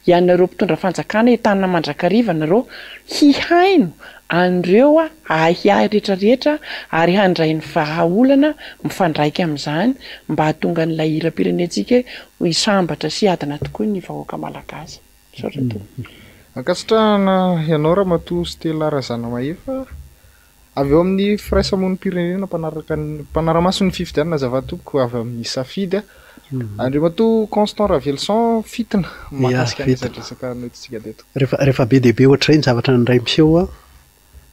Ianareo mpitondra fanjakana entanina mandrakariva nareo hihaino an'ireo ahiahy rehetrarehetra ary handray ny vahaolana mifandraika amin'izany mba hahatonga an'ilay hiram-pirenentsika ho sambatra sy hiadana tokoa ny vahoaka malagasy. Misaotra tompoko. Ankasitrahana ianao Ramatoa Stella Razanamahefa avy eo amin'ny firaisamonim-pirenena mpanaraka ny mpanara-maso ny fifidianana azafady tompoko avy amin'ny Safidy. Andriamatoa Constant Ravelison Fitina mahakasika ny resadresaka noentintsika teto. Rehefa rehefa be dia be ohatr'izay ny zavatra indray miseho an,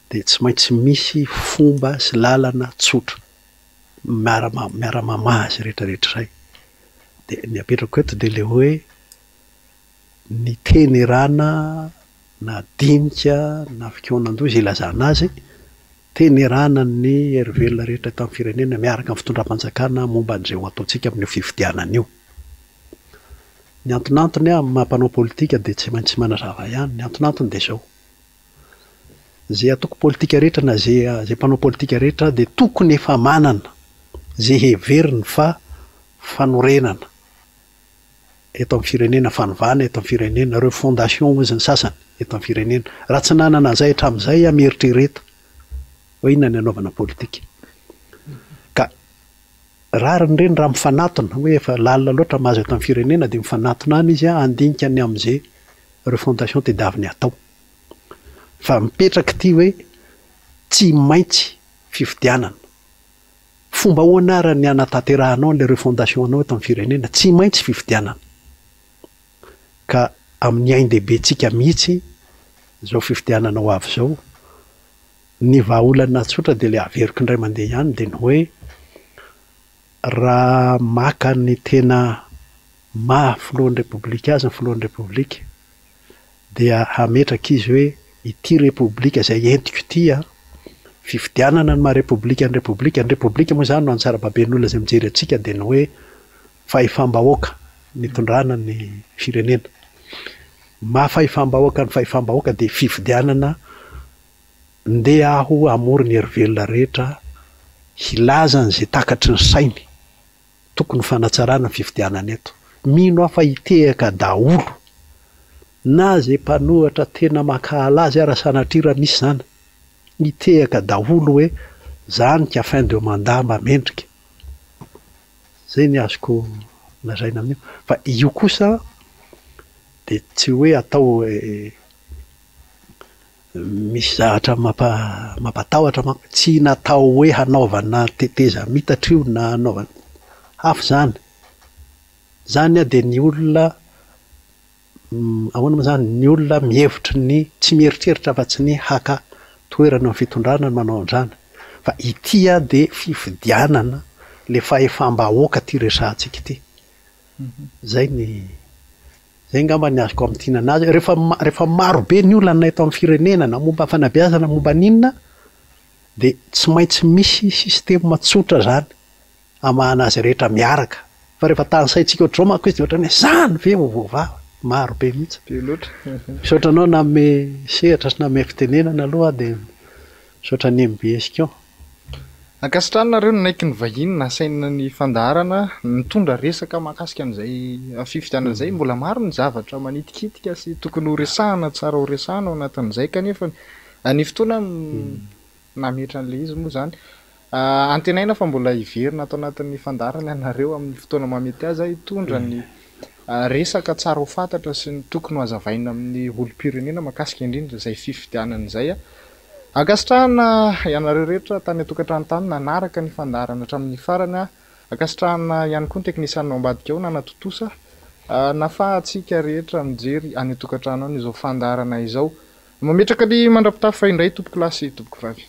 dia tsy maintsy misy fomba sy lalana tsotra miara miara mamaha azy rehetra rehetra izay. Dia ny apetrako eto dia ilay hoe ny teny erana na dinika na fikaonandoha izay ilazana azy, teny erana ny hery velona rehetra eto amin'ny firenena miaraka amin'ny fitondram-panjakana momba an'izay ho ataontsika amin'io fifidianana io. Ny antonantony amin'ny maha mpanao politika dia tsy maintsy manazava ihany, ny antonantony dia izao, izay antoko politika rehetra na izay izay mpanao politika rehetra dia tokony efa manana izay heveriny fa fanorenana eto amin'ny firenena, fanovana eto amin'ny firenena, refondation hozy ny sasany eto amin'ny firenena. Raha tsy nanana an'izay hatramin'izay aho mieritrereta hoe inona ny hanaovana politika. Ka rariny ireny raha mifanatona, hoe efa lalina loatra mahazo eto amin'ny firenena dia mifanatona any izy handinika ny amin'izay refondation tediaviny hatao. Fa mipetraka ity hoe tsy maintsy fifidianana. Fomba ahoana ary ny hanatanterahanao an'ilay refondation anao eto amin'ny firenena? Tsy maintsy fifidianana. Ka amin'ny ain-dehibentsika mihitsy izao fifidianana ho avy izao, ny vahaolana tsotra dia ilay averiko indray mandeha ihany dia ny hoe raha maka ny tena maha filohan'ny Repoblika azy ny filohan'ny Repoblika dia hametraka izy hoe ity Repoblika izay entiko ity an, fifidianana ny maha Repoblika ny Repoblika, ny Repoblika moa izany no antsarababen'olona izay mijery antsika dia ny hoe fahefam-bahoaka nitondrana ny firenena. Maha fahefam-bahoaka ny fahefam-bahoaka dia fifidianana, ndeha aho hamory ny hery velona rehetra hilaza an'izay takatry ny sainy. Tokony ho fanatsarana ny fifidianana eto. Mino aho fa hitehaka daholo na ze mpanohatra tena mankahala azy ara sanatria raha misy zany. Hitehaka daholo hoe zany ka fin de mandat mba mendrika. Zay ny azoko lazaina amin'io. Fa io kosa de tsy hoe atao Misy zavatra mampatahotra manko, tsy natao hoe hanaovana tetezamitatra io na hanaovana, hafa izany, izany dia ny olona ahoana moa izany, ny olona mihevitra ny, tsy mieritreritra afa-tsy ny haka toerana eo amin'ny fitondrana no manao an'izany, fa ity dia fifidianana ilay fahefam-bahoaka ity resahantsika ity, izay ny. Zay angamba ny azoko amintinana azy. Rehefa rehefa maro be ny olana eto amin'ny firenena na momba ny fanabeazana na momba ny inona dia tsy maintsy misy système tsotra zany hamahana azy rehetra miaraka. Fa rehefa tanisaintsika ohatr'izao manko izy dia ohatran'ny hoe zany ve vao voavaha? Maro be mihitsy. Be loatra. Misaotra anao nanome sehatra sy nanome fitenenana aloha aho dia misaotra ny mbs koa. Ankasitrahana nareo nanaiky ny vahiny nasaina ny fandaharana nitondra resaka mahakasika an'izay fifidianana izay. Mbola maro ny zavatra manitikitika sy tokony ho resahana tsara ho resahana ao anatin'izay kanefa ny fotoana nametra an'ilay izy moa izany. Antenaina fa mbola hiverina ato anatin'ny fandaharana ianareo amin'ny fotoana mahamety azy hitondra ny resaka tsara ho fantatra sy ny tokony ho hazavaina amin'ny olom-pirenena mahakasika indrindra izay fifidianana izay. Ankasitrahana ianareo rehetra tany an-tokantrano tany nanaraka ny fandaharana hatramin'ny farany. Ankasitrahana ihany koa ny teknisianina ao ambadika ao nanatontosa nafahantsika rehetra mijery any an-tokantrano any izao fandaharana izao. Mametraka ny mandra-pitafa indray tompokolahy sy tompokovavy.